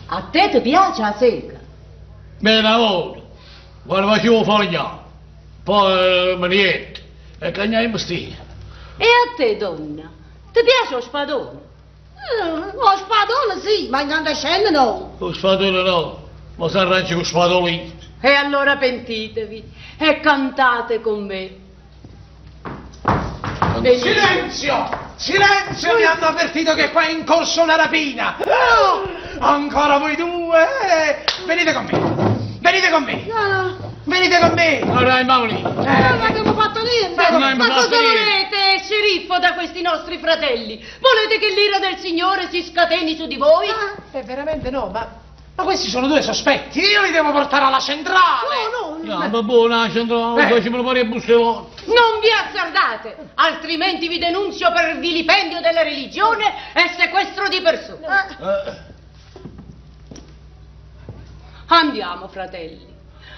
a te ti piace la sega? Beh, una volta, quando facevo fare poi eh, me niente, e cagnai mestiere. E a te, donna, ti piace lo spadone? Lo spadone sì, ma incandescente no. Lo spadone no, ma si arrangia con spadolino. E allora pentitevi e cantate con me. Venite. Silenzio! Silenzio! Mi hanno avvertito che qua è in corso una rapina! Ah, ancora voi due! eh. Venite con me! Venite con me! No, no. Venite con me! Allora, Mauri, Non abbiamo fatto niente. Non abbiamo Ma fatto cosa niente. volete, sceriffo, da questi nostri fratelli? Volete che l'ira del Signore si scateni su di voi? Eh, veramente no, ma, ma questi sono due sospetti! Io li devo portare alla centrale! No, no. No, ma buona, centrale, facciamo fare buste volte. Non vi azzardate, altrimenti vi denunzio per vilipendio della religione e sequestro di persone. Eh, Andiamo, fratelli,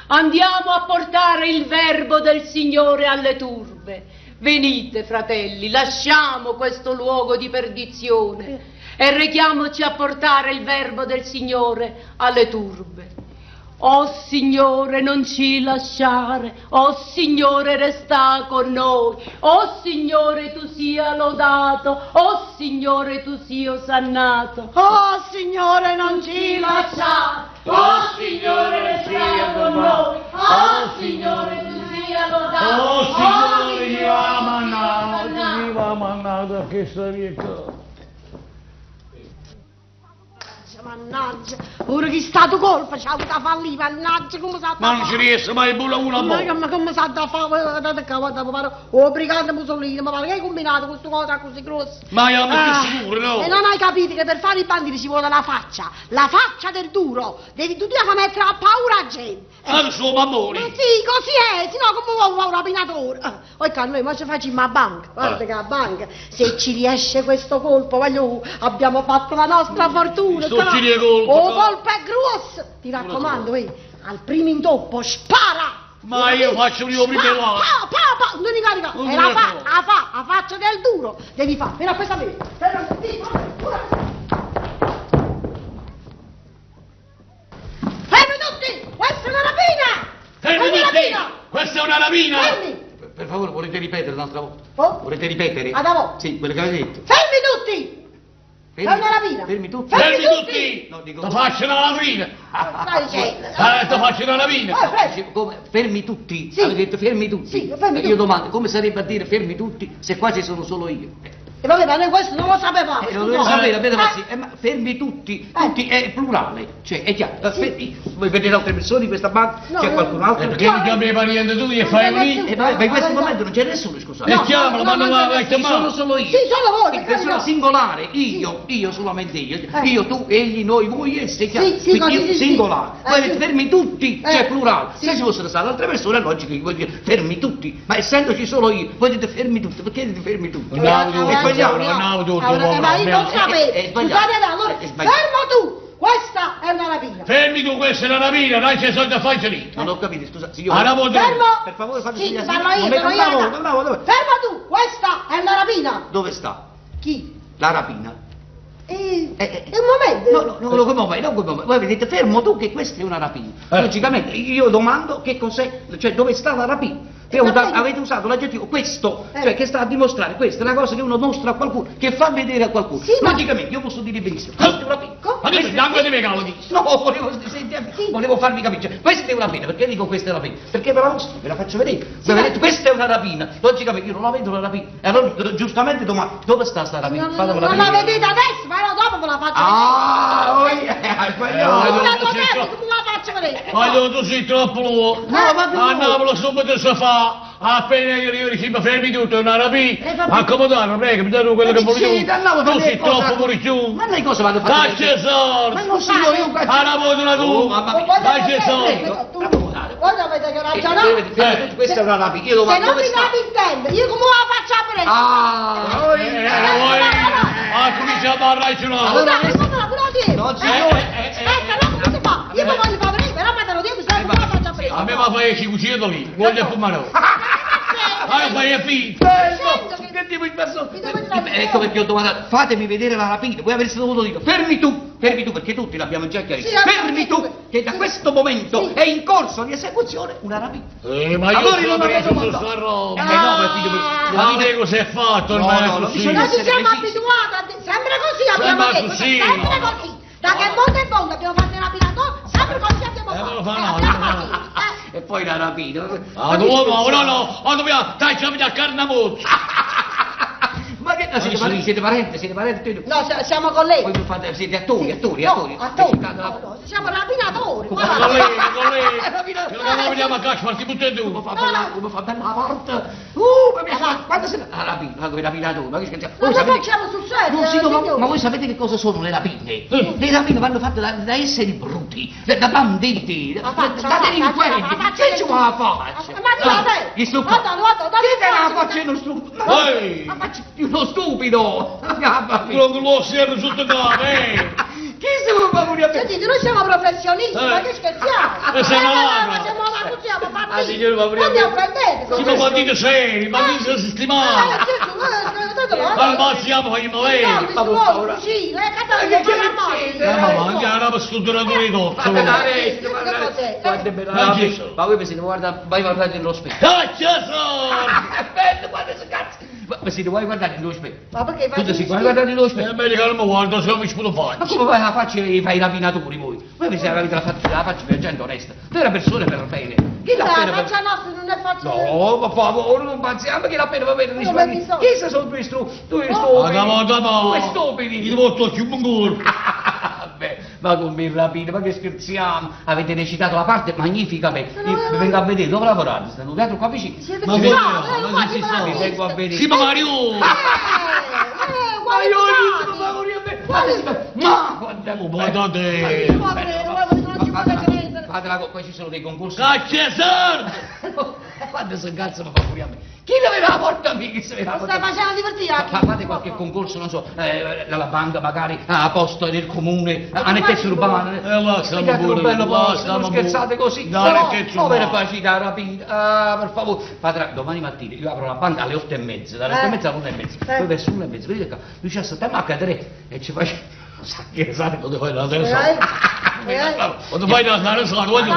andiamo a portare il verbo del Signore alle turbe. Venite, fratelli, lasciamo questo luogo di perdizione e rechiamoci a portare il verbo del Signore alle turbe. Oh Signore, non ci lasciare, oh Signore, resta con noi, oh Signore, tu sia lodato, oh Signore, tu sia osannato. Oh Signore, non ci lasciare. Oh Signore, resta con noi, oh Signore, tu sia sia lodato. Oh Signore, chi v'ha mannato, chi v'ha mannato a chesta via qua? Mannaggia, pure chi sta tu colpa c'ha avuto a fallire, mannaggia come sa Ma non ci riesce mai pure una Ma, volta. ma come sa da fare? Guardate qua, guarda, mi pare, oh, brigante Mussolini, ma pare che hai combinato questa cosa così grossa? Ma io non Ah, più sicuro, no? E non hai capito che per fare i banditi ci vuole la faccia, la faccia del duro. Devi, tu devi far mettere a paura la gente. Ah, lo suo Ma mammone. sì, così è, sennò come vuoi un rapinatore? Ah, Poi qua noi ma ci facciamo a banca, guarda Eh. che a banca, se ci riesce questo colpo, voglio, abbiamo fatto la nostra fortuna. Sto qua. ci riesce colpo, Oh, qua. colpo è grosso! Ti raccomando, eh, al primo intoppo spara! Ma io faccio il mio primo Pa, là. pa, pa, pa, non ricarica, Non è la fa, riesco. la fa, la faccia del duro, devi fare, vieni a questa me, vieni a questa me, Fermi tutti! Questa è una rapina! Fermi È una tutti! rapina! Questa è una rapina! Fermi! Per favore, volete ripetere un'altra volta? Oh? Volete ripetere? Ad avo. Sì, quello che avete detto. Fermi tutti! È una rapina! Fermi tutti. Fermi tutti! No, dico- Ti faccio una rapina! Stai dicendo? Eh, ti faccio una rapina! Eh, prego. Sì, come- fermi tutti? Sì. Avete detto fermi tutti? Sì, fermi Eh, tutti. Io domando, come sarebbe a dire fermi tutti se qua ci sono solo io? Eh, E vabbè, ma noi questo non lo sapevamo. eh, lo dovete scusa. sapere, abbiate Eh, pazienza. Eh, ma fermi tutti, Eh. tutti è plurale, cioè è chiaro. Eh, fermi- Voi vedete altre persone in questa banca? No, C'è no. qualcun altro? Eh, perché mi chiami i parenti tu e Non fai c'è un lì? nessuno. Eh, ma ma in questo momento non c'è nessuno, scusate. E chiamalo, no, ma non non la c'è vai a Ci sono chiamare! solo io. Sì, solo voi, In per persona carità. singolare, io, io solamente io. Eh. Io, tu, egli, noi, voi, essi, chiaro. Sì, sì, Quindi così, io sì, sì. singolare. Eh, Voi sì. avete fermi tutti, Eh. cioè plurale. Sì. Se ci fossero state altre persone, è logico che voi dite fermi tutti. Ma essendoci solo io, voi dite fermi tutti, perché dite fermi tutti? No, Eh, no, È sbagliato. no, no, no, Allora, no, ma io non no, sapevo. è sbagliato. Scusate, allora, È sbagliato. fermo tu! Questa è una rapina. Fermi tu, questa è una rapina, dai c'è soldi a farci lì! Non ho capito, scusa, signore. Ah, no, Fermo! Per favore, fate Sì, segnato. parlo io, Non sono io. bravo, bravo, dove? Fermo tu! Questa è una rapina. Dove sta? Chi? La rapina. Eh, Eh, eh, un momento. No, no, no, come mai, no, come mai. Voi avete detto fermo tu che questa è una rapina. Eh. Logicamente io domando che cos'è, cioè dove sta la rapina. Voi Eh, usa- vabbè. avete usato l'aggettivo questo, Eh. cioè che sta a dimostrare, questa è una cosa che uno mostra a qualcuno, che fa vedere a qualcuno. Sì, ma- Logicamente io posso dire benissimo, questa è una rapina. Co- Ma che sangue di me cavolo di? No, volevo, senti, volevo farvi capire, cioè, questa è una rapina, perché dico questa è una rapina? Perché ve la mostro, ve la faccio vedere. Voi avete detto, questa è una rapina, logicamente io non la vedo la rapina. E allora giustamente domando, dove sta sta rapina? Non, Fatemela non la vedere. vedete adesso, ma dopo ve la faccio Ah, vedere. oi, hai Eh, sbagliato. vai, Non la tu sei potete, troppo- come la faccio vedere? Ma io tu sei troppo lungo. No, ma A Napoli subito si fa, appena io arrivo dici, fermi tutto, è una Eh, rapina. vabbè. Accomodare, prego, mi date quello che Sì, volete. da Napoli Tu fate sei cosa- troppo pure giù. Ma lei cosa vanno fatte? Dacci soldi. Ma non signore, io A Napoli tu. Oh, mamma mia. Voi Dacci avete- soldi. tu- Voi avete che ragionare. Eh, Questa è una rapina. Io Se domando non dove mi sta? date il tempo, io come la faccio a prendere? Ah, oi. Eh, voi, ah, cominciamo a ragionare. Scusate, ma me la pure dietro. No, signore. Eh, eh, Aspetta, no, come si fa? Io mi voglio far venire, però me lo dico, se no come la faccio a prendere? A me mi fai 500 lì, voglio fumare. Ah, fai a finta. Bello! Che tipo di persona? Mi devo dire la Ecco perché ho domandato, fatemi vedere la rapina. Voi avreste dovuto dire, fermi tu, fermi tu, perché tutti l'abbiamo già chiarito. Sì, l'abbiamo Fermi detto. tu, che da questo momento Sì. è in corso di esecuzione una rapina. Eh, ma io Allora io sono non avevo preso su domandato. sta roba. Eh no, ma figlio, la Ma vita- vedi cos'è fatto ormai No, è no, no, così. bisogna Noi ci essere siamo precisi. abituati, a di- sempre così abbiamo Sempre detto, così. sempre così. Da che mondo è mondo abbiamo fatto il rapinatore, sempre così abbiamo Eh, fatto. ma lo fa Eh, no, abbiamo lo fa no. fatto, eh. E poi la rapina. Ah, no, no, no, no, oh, dobbiamo, dai, ci abbiamo a carne mozza. Ma che no, siete, sì. parenti, siete parenti, siete parenti. No, siamo colleghi. Voi fate, siete attori, Sì. attori, No, attori. attori. Recitate la- No, no, siamo rapinatori. guarda. Colleghi, colleghi, Rapina- che non vediamo a caccia, farti tutte e Come due. fa bella, come fa bella la parte. Ma mi piace. Quando si... La rapina, ma come rapinatore, ma che scherziamo? Ma Voi noi sapete- facciamo sul serio, No, signor, ma, signore. ma voi sapete che cosa sono le rapine? Le rapine vanno fatte da, da esseri bruti, da, da banditi, da, La faccia, da la faccia, delinquenti. la faccia Che del ci vuole la faccia? Ma tu la sei? Gli stupido. Guarda, guarda, guarda, Che è la guarda. faccia di uno stupido? Ma Ehi. la faccia di uno stupido! Mamma mia. Quello che lo serve sotto capo, eh. Chi si vuole fare a me? Sentite, noi siamo professionisti, Eh. ma che scherziamo? E sei Eh, malato. ma siamo la siamo Ah, banditi. signore, ma prima- Non mi offendete. Siamo banditi seri, banditi sistemati. Ma passiamo, facciamo vedere. Ma Ma ma anche la roba strutturatore di tozzo. Fate la rete, Che cos'è? guarda, guarda, Ma chi sono? Ma voi vi siete guarda, vai guardate nello specchio. Caccia soldi! Ah, è bello, guarda questo cazzo! Ma Vi siete guai guardati nello specchio? Ma perché Tu ti sei guai guardati nello specchio? È meglio che non mi guardo, se no mi sputo Ma faccia. come fai la faccia e fai i rapinatori voi? Voi vi siete avete la faccia per gente onesta, per persone per bene. Chi l'ha La appena per... faccia nostra non è faccia... No, per favore, non pazziamo, chi l'ha appena va bene Ma come mi sono? Chi sono due due Ma stupidi? da, da, da. Due stupidi! Io porto più un corpo. Vabbè, ma come il rapino, ma che scherziamo? Avete recitato la parte magnificamente. No, Io no, vi no. vengo a vedere, dove lavorate? Stanno teatro qua vicino. Siete Ma chi voi sa? no, ma Qua si ti sa. parla Vi di vengo a vista. vedere. Sì, ma Mario! Quali Ma io stati? ma voglio bene. Ma quanto è Oh, guardate. bello. Povero, non ci vuole credere. Fatela, poi ci sono dei concorsi. Caccia sardo! Quando si incazza mi fa furia a me. Chi ne aveva la porta a me? Chi se ne la Lo stai porta? facendo divertire anche. Fate qualche concorso, non so, alla banca magari, a posta del comune, a nettezza urbana. Là stiamo Pigliate un pure, bello là posto, stiamo non scherzate pure. così. No, No, nettezza povera urbana. facilità rapina. Ah, per favore. Padre, domani mattina io apro la banca alle 8:30, dalle 8:30 alle 1:30. Poi verso 1:30, vedete qua, noi ci aspettiamo a cadere e ci facciamo. Sa che sa Quando fai la terza? Eh? Quando fai la terza, voglio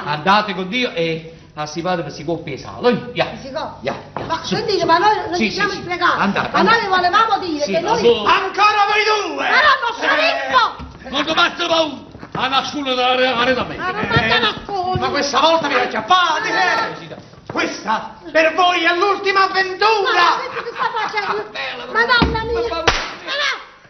Andate con Dio e a si padre per si può pesare. Ya. Si può? Ya, ya. Ma Su, sentite, su. ma noi non Sì, ci sì, siamo sì. spiegati. Andate, Ma andate. noi volevamo dire Sì, che noi... Ancora voi due! Però non sceriffo! Non ti basta paura! A nessuno da da me! Ma non manca nessuno! Ma questa volta vi acchiappate, eh! Questa per voi è l'ultima Ma avventura! che ti sta facendo? Bella, Madonna mia! Ma-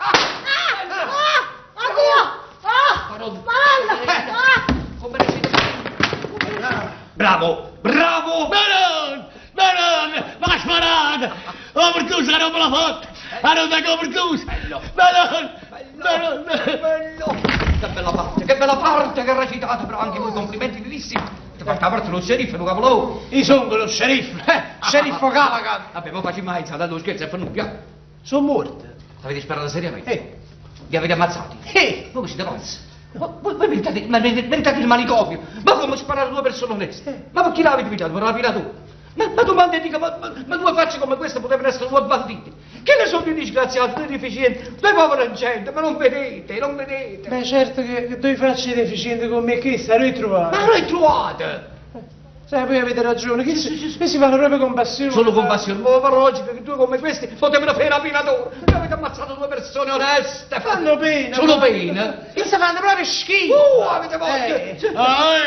Ah! Ah! Ah! Oddio! Ah! Madonna. Madonna! Ah! Come recita? Bravo, bravo! Baron! Baron! Ma sparato! Oh, pertusa, non me l'ha fatta! Ah, non tengo pertusa! Bello. Baron! Baron! Bello! Che bella parte, che bella parte che ha recitato, però anche voi complimenti vivissimi. Ti fa la parte lo sceriffo, lo capolavoro. Io sono lo sceriffo, eh! Sceriffo Calacan! Vabbè, ma facciamo mai, tanto lo scherzo è venuto, via. Sono morto! Avete sparato seriamente? Eh! Vi avete ammazzati? Eh! Voi siete pazzi? Ma voi, voi meritate, ma meritate il manicomio! Ma come sparare due persone oneste? Ma per chi l'avete pigliato? Per rapinatore? Ma domanda e dica, ma due facce come queste potevano essere due banditi? Che ne sono di disgraziati, due deficienti, due povera gente, ma non vedete, non vedete! Beh, certo che due facce deficienti come questa, noi trovate. Ma noi trovate! Sai, voi avete ragione, che si, che si fanno proprio compassione. Solo compassione, ma ma logica che due come questi potevano fare rapinatore! Voi avete ammazzato due persone oneste! Fanno pena. Sono pena? Che si fanno proprio schifo. Avete voglia! Eh.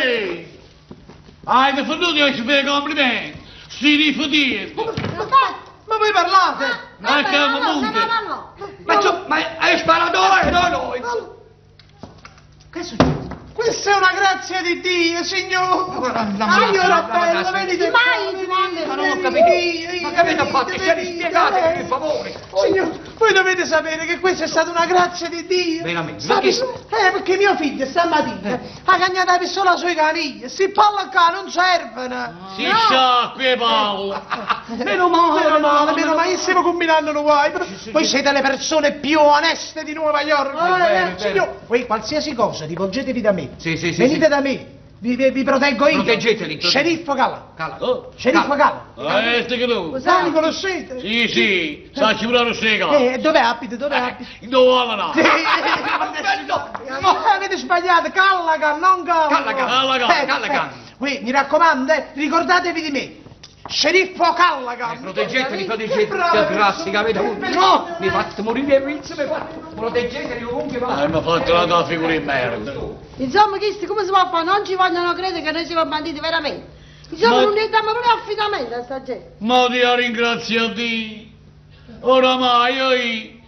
Ehi! Hai venuto a ci fare complimenti! Si rifuti! Ma voi parlate? Ma Vabbè, che no, no, comunque! no, no, no. Ma hai sparato noi, no, noi! Che è successo? Questa è una grazia di Dio, signore. Madonna, Signora madonna, bella, venite qua, Mai, venite, Ma non ho venite, capito. venite, Ma che avete fatto? venite, Ci spiegate per venite. favore. Signor, voi dovete sapere che questa è stata una grazia di Dio. Veramente? Sa- Ma che- perché mio figlio stamattina ha cagnato la pistola sui canigli. Si parla qua, non servono. Si sciacqui Paolo! Meno male, Meno male, meno male, stiamo combinando un guai. Voi siete le persone più oneste di Nuova York. È vero, è vero. Signor, voi qualsiasi cosa, rivolgetevi da me. Sì, sì, sì, Venite sì. da me, vi proteggo io. Proteggeteli, proteggeteli. Sceriffo Cala. Cala. Sceriffo Cala. Ste che tu! Ah, li conoscete? Sì, sì, sa ci pure lo sega! Dove abiti? Dove abiti? Dove va là? Sì. No, avete sbagliato, Callaghan, non Callaghan. Callaghan, Callaghan, Callaghan. Qui, mi raccomando, ricordatevi di me. Sceriffo Callaghan. Proteggeteli, Che proteggeteli. brava Che grazia che avete avuto. persona. No, mi fate morire il rizzo, mi fate. Proteggeteli ovunque va. Mi ha fatto la figura di merda! Insomma, questi come si può fare? Non ci vogliono credere che noi siamo banditi veramente. Insomma, Ma- non ne diamo proprio affidamento a sta gente. Ma ti ringrazio a Dio! Oramai io,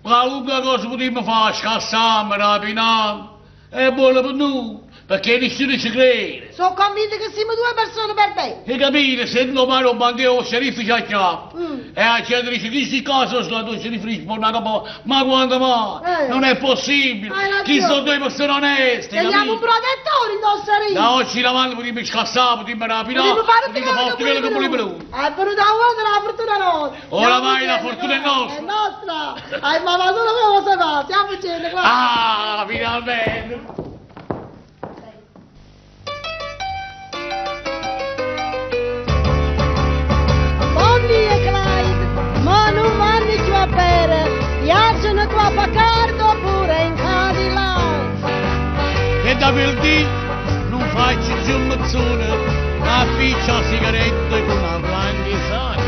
qualunque cosa potremmo fare, scassarmi, rapinarmi, è buono per noi, perché nessuno ci crede. Sono convinto che siamo due persone per bene. E capite, se non mai lo bandiero, lo sceriffo ci acchiappa. E la gente dice, chi si casa sulla tua sceriffo risponde, ma quando mai? Eh. Non è possibile! Hai ragione. Chi sono due persone oneste, Teniamo un capito? protettore il nostro sceriffo. Da oggi in avanti potremmo scassare, potremmo rapinare, Potremmo fare tutto potremmo fare tutto quello che quello vogliamo noi. È venuta la volta la fortuna nostra. Oramai la Siamo fortuna è gente, nostra. È nostra. Ai mamma solo come lo fa. Siamo gente qua. Ah, finalmente! Bonnie e Clyde, ma non vanno più a bere. Viaggiano qua a Bacardo oppure in Cadillac. E da quel dì non faccio più mazzone, ma appiccio la sigaretta con una grande sacca.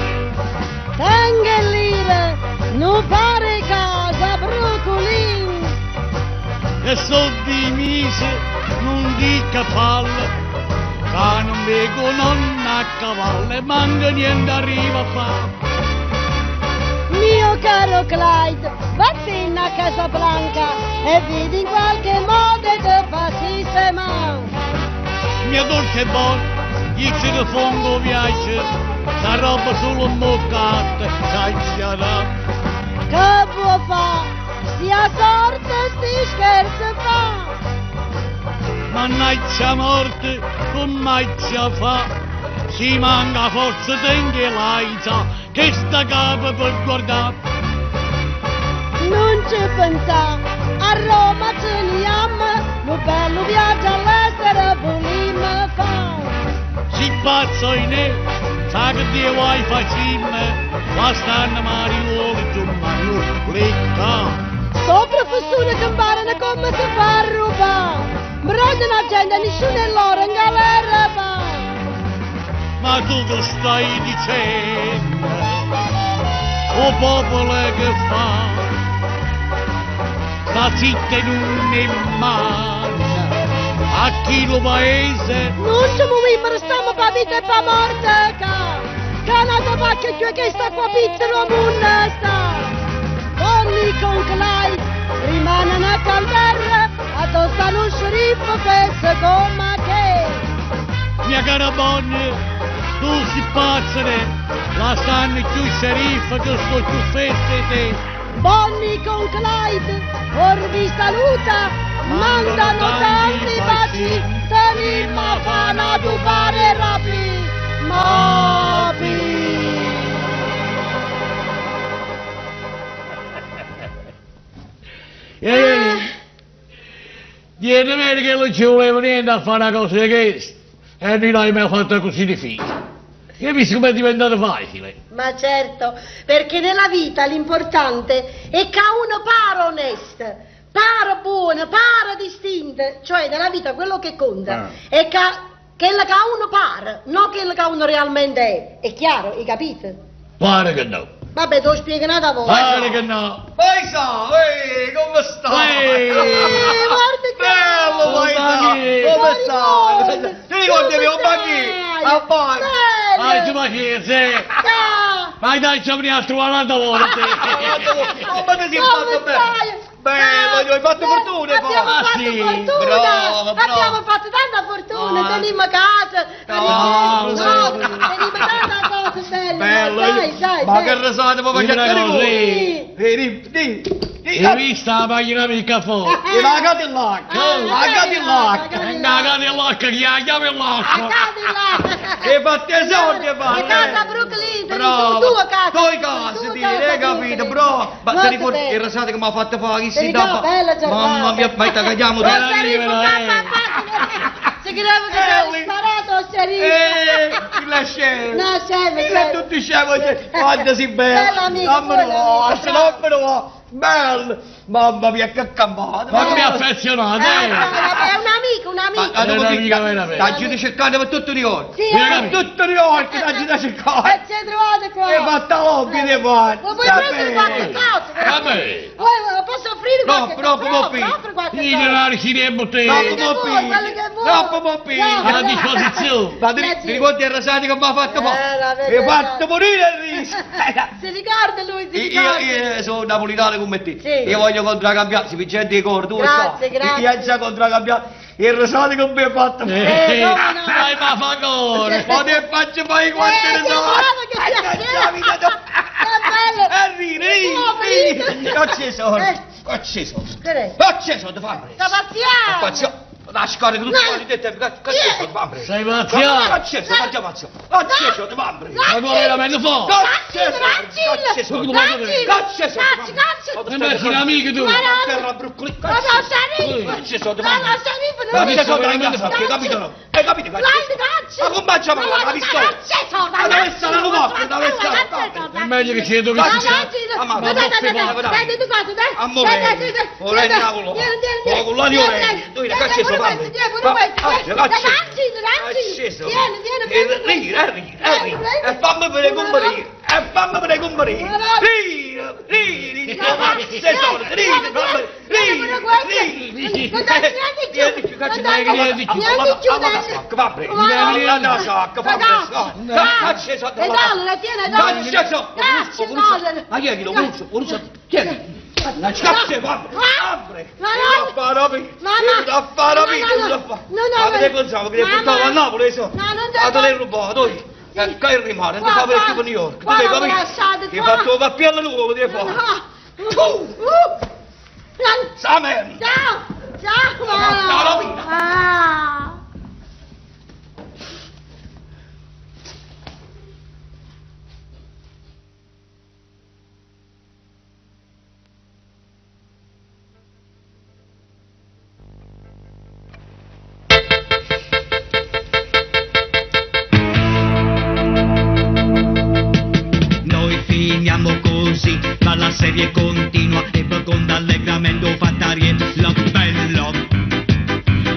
Tenga lì. offrire nu pare casa a Brooklyn. E soldi misi non dica palle, che non vedo nonna a cavallo e manca niente arriva a fare. Mio caro Clyde, vattene a Casablanca e vedi in qualche modo di fa sistemare. Mia dolce buona, io ci rifongo viaggio, sta roba solo moccata, c'è Che può fa? Si a sorte sti scherzi fa. Mannaggia morte, come ci fa? Si manca forza tengo l'aita, che sta capo per guardare. Non ci pensà, a Roma ce ne andiamo, un bello viaggio all'estero volimmo fa. Si pazzo in me, sa che Dio vuoi faccimme, qua stanno mariuoli, giù mariuoli, lecca. So professore che imparano come si fa a rubare. Prendono la gente, nessuno è loro in galera va. Ma tu che stai dicendo? O popolo che fa? Sta zitta in un mano, a chi lo paese? Non ci muoviamo, restiamo per vita e per morte, ca. Canada va che chiù che sta qua pizzero mondo sta. Bonnie con Clyde rimane a Canberra, a tosta lo sceriffo fesso come che. Mia cara Bonnie, tu sei pazza, la stanno più sceriffo che sto più feste te. Bonnie con Clyde, or vi saluta, mandano tanti baci, tenimma fana du pare rapi, mapi. E niente meno che non ci voleva niente a fare una cosa di questa. E noi mi ha fatto così difficile. Io ho visto come è diventato facile. Ma certo, perché nella vita l'importante è che uno para onesto, para buono, para distinto, cioè nella vita quello che conta è che quello che uno para, non quello che uno realmente è. È chiaro, hai capito? Pare che no. Vabbè, te lo spiego un'altra volta. Pare che no. Paisa, ehi, come stai? Ehi. guarda che... Bello, Paisa, come stai? Ti ricordi mio bambino? A Bari. Vai, tu ma che sei? Ciao! Vai dai, ci avrei a trovare l'altra volta. Come ti sei Come fatto bene? stai? Bello, hai fatto fortuna poi. Abbiamo Ah, fatto sì. fortuna! Bravo, bravo. Abbiamo fatto tanta fortuna, Ah. tenimmo casa, No, no, sì. tenimmo tanta cosa bella. Bello, dai, dai, ma dai. che risate, ma Una che cosa, ricordi? Vedi, di, di, Hai visto la macchina mica fuori? e la Cadillac, Ah, la Cadillac. La Cadillac, chi la chiama l'acqua? Cadillac! E fatti i soldi, fa. E casa Brooklyn, tenete Bravo. due case. Due case, Due ti, case hai a capito, Brooklyn. bravo. Ma ti Molto ricordi bene. il risato che mi ha fatto fare chi Ti si ricordi? dà? Bella giornata. Mamma mia, ma ti cadiamo Lo Bella sceriffo, libera, pa, eh. pa, pa. Si credeva che ti Eh, sparato lo sceriffo. Eh, chi l'ha scemo? No, scemo, Chi l'ha scemo. tutti scemo? Quanto sei bello. Bello amico, Dammelo, buono amico, dammelo, Bello. Mamma mia, che campata. Ma mi ha affezionato, Eh, eh. è un amico, un amico. Ma, È un'amica veramente. T'ha girato cercando per tutto New York. Sì, eh. Per tutto New York t'ha girato cercando. E ci hai trovato qua. E fatta l'hobby di fare. Ma vuoi prendere qualche cosa? Vabbè. Vuoi, posso offrire No, qualche cosa? troppo Offri, moppi. offri qualche Io cosa. non arricchiremo te. Troppo Quello che vuoi, moppi. quello che vuoi. Troppo moppi. No, A no. disposizione. Ma ti, Grazie. ti ricordi il rasato che mi ha fatto Eh, fare? la Mi ha fatto morire il riso. Si ricorda lui, si Io, ricorda. io sono napolitano come te. Sì. Io voglio contraccambiare, si vigente di cordo, tu lo Grazie, sai. grazie. Io già contraccambiato. Il rosato che mi ha fatto fare. Eh, come no. Dai, ma fa ancora. Ma te faccio fare quante Eh, ne che so. bravo che sei. Che bello. E ridi, Che ridi. Non ci sono. Eh. Non ci sono. Che è? Non ci sono, fammi. Sta pazziando. Pazzo. La scarica tutto No. quanto te, che ci sono, fammi. Sei pazziato. Non ci sono, faccio pazzo. Non ci sono, fammi. Ma come veramente fuori? Non ci sono, non ci sono. Cacci, Non ci sono. cacci, cacci. E ma sei un amico tu! Ma Terra broccoli. Ma no, sceriffo! Caccia soldi, Ma no, mamma. sceriffo, non Caccia soldi, la sacca, capito no? Hai capito? Caccia Caccia! Ma come facciamo Ma la pistola? Caccia soldi! Ma dove sta la morte? Dove sta? È meglio che chiedo che Caccia! E fammi vedere come ride! E fammi vedere come ride! Ride! Ridi! Caccia soldi! Ridi! Fammi! Ridi! Ridi! Niente più, caccia Niente più, Caccia soldi! E dalla, tieni, dalla. Caccia soldi! Caccia soldi. Ma chi è chi lo Cruccio? Cruccio? Chi è? Caccia, va! Apre! Ma no! Mamma! Da fare No, no, Ma che pensavo che Mamma. portavo a Napoli, so? No, non Ma te l'hai rubato, io. Che è rimane, non fa più per New York. Tu Qua hai l'ho capito? lasciato, Ti hai qua. fatto il pappiello nuovo, ti hai fatto. No. Samen! Ciao! Ciao! Ciao, Rovina. Ah. Noi finiamo così, ma la serie continua e con allegramente fatta la bello.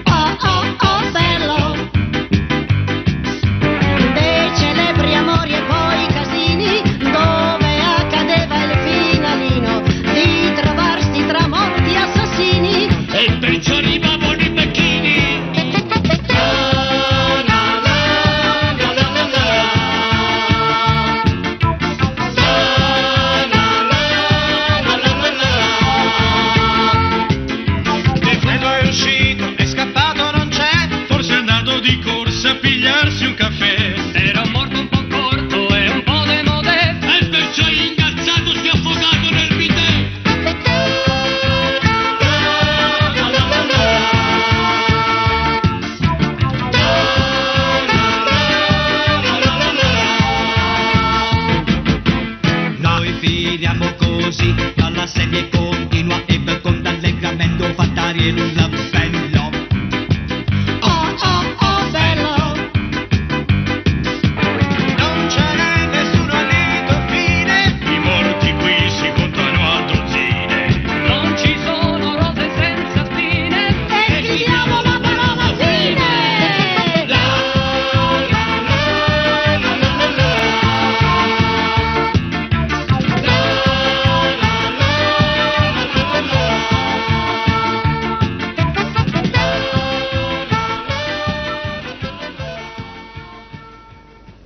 Oh oh oh bello Dei celebri amori e poi casini Dove accadeva il finalino Di trovarsi tra morti assassini E perciò arrivavano i becchini! De quello è uscito, è scappato, non c'è. Forse è andato di corsa a pigliarsi un caffè. Era morto un po' corto e un po' demodè. E perciò incazzato si è affogato nel bidet! Noi finiamo così, ma la serie continua.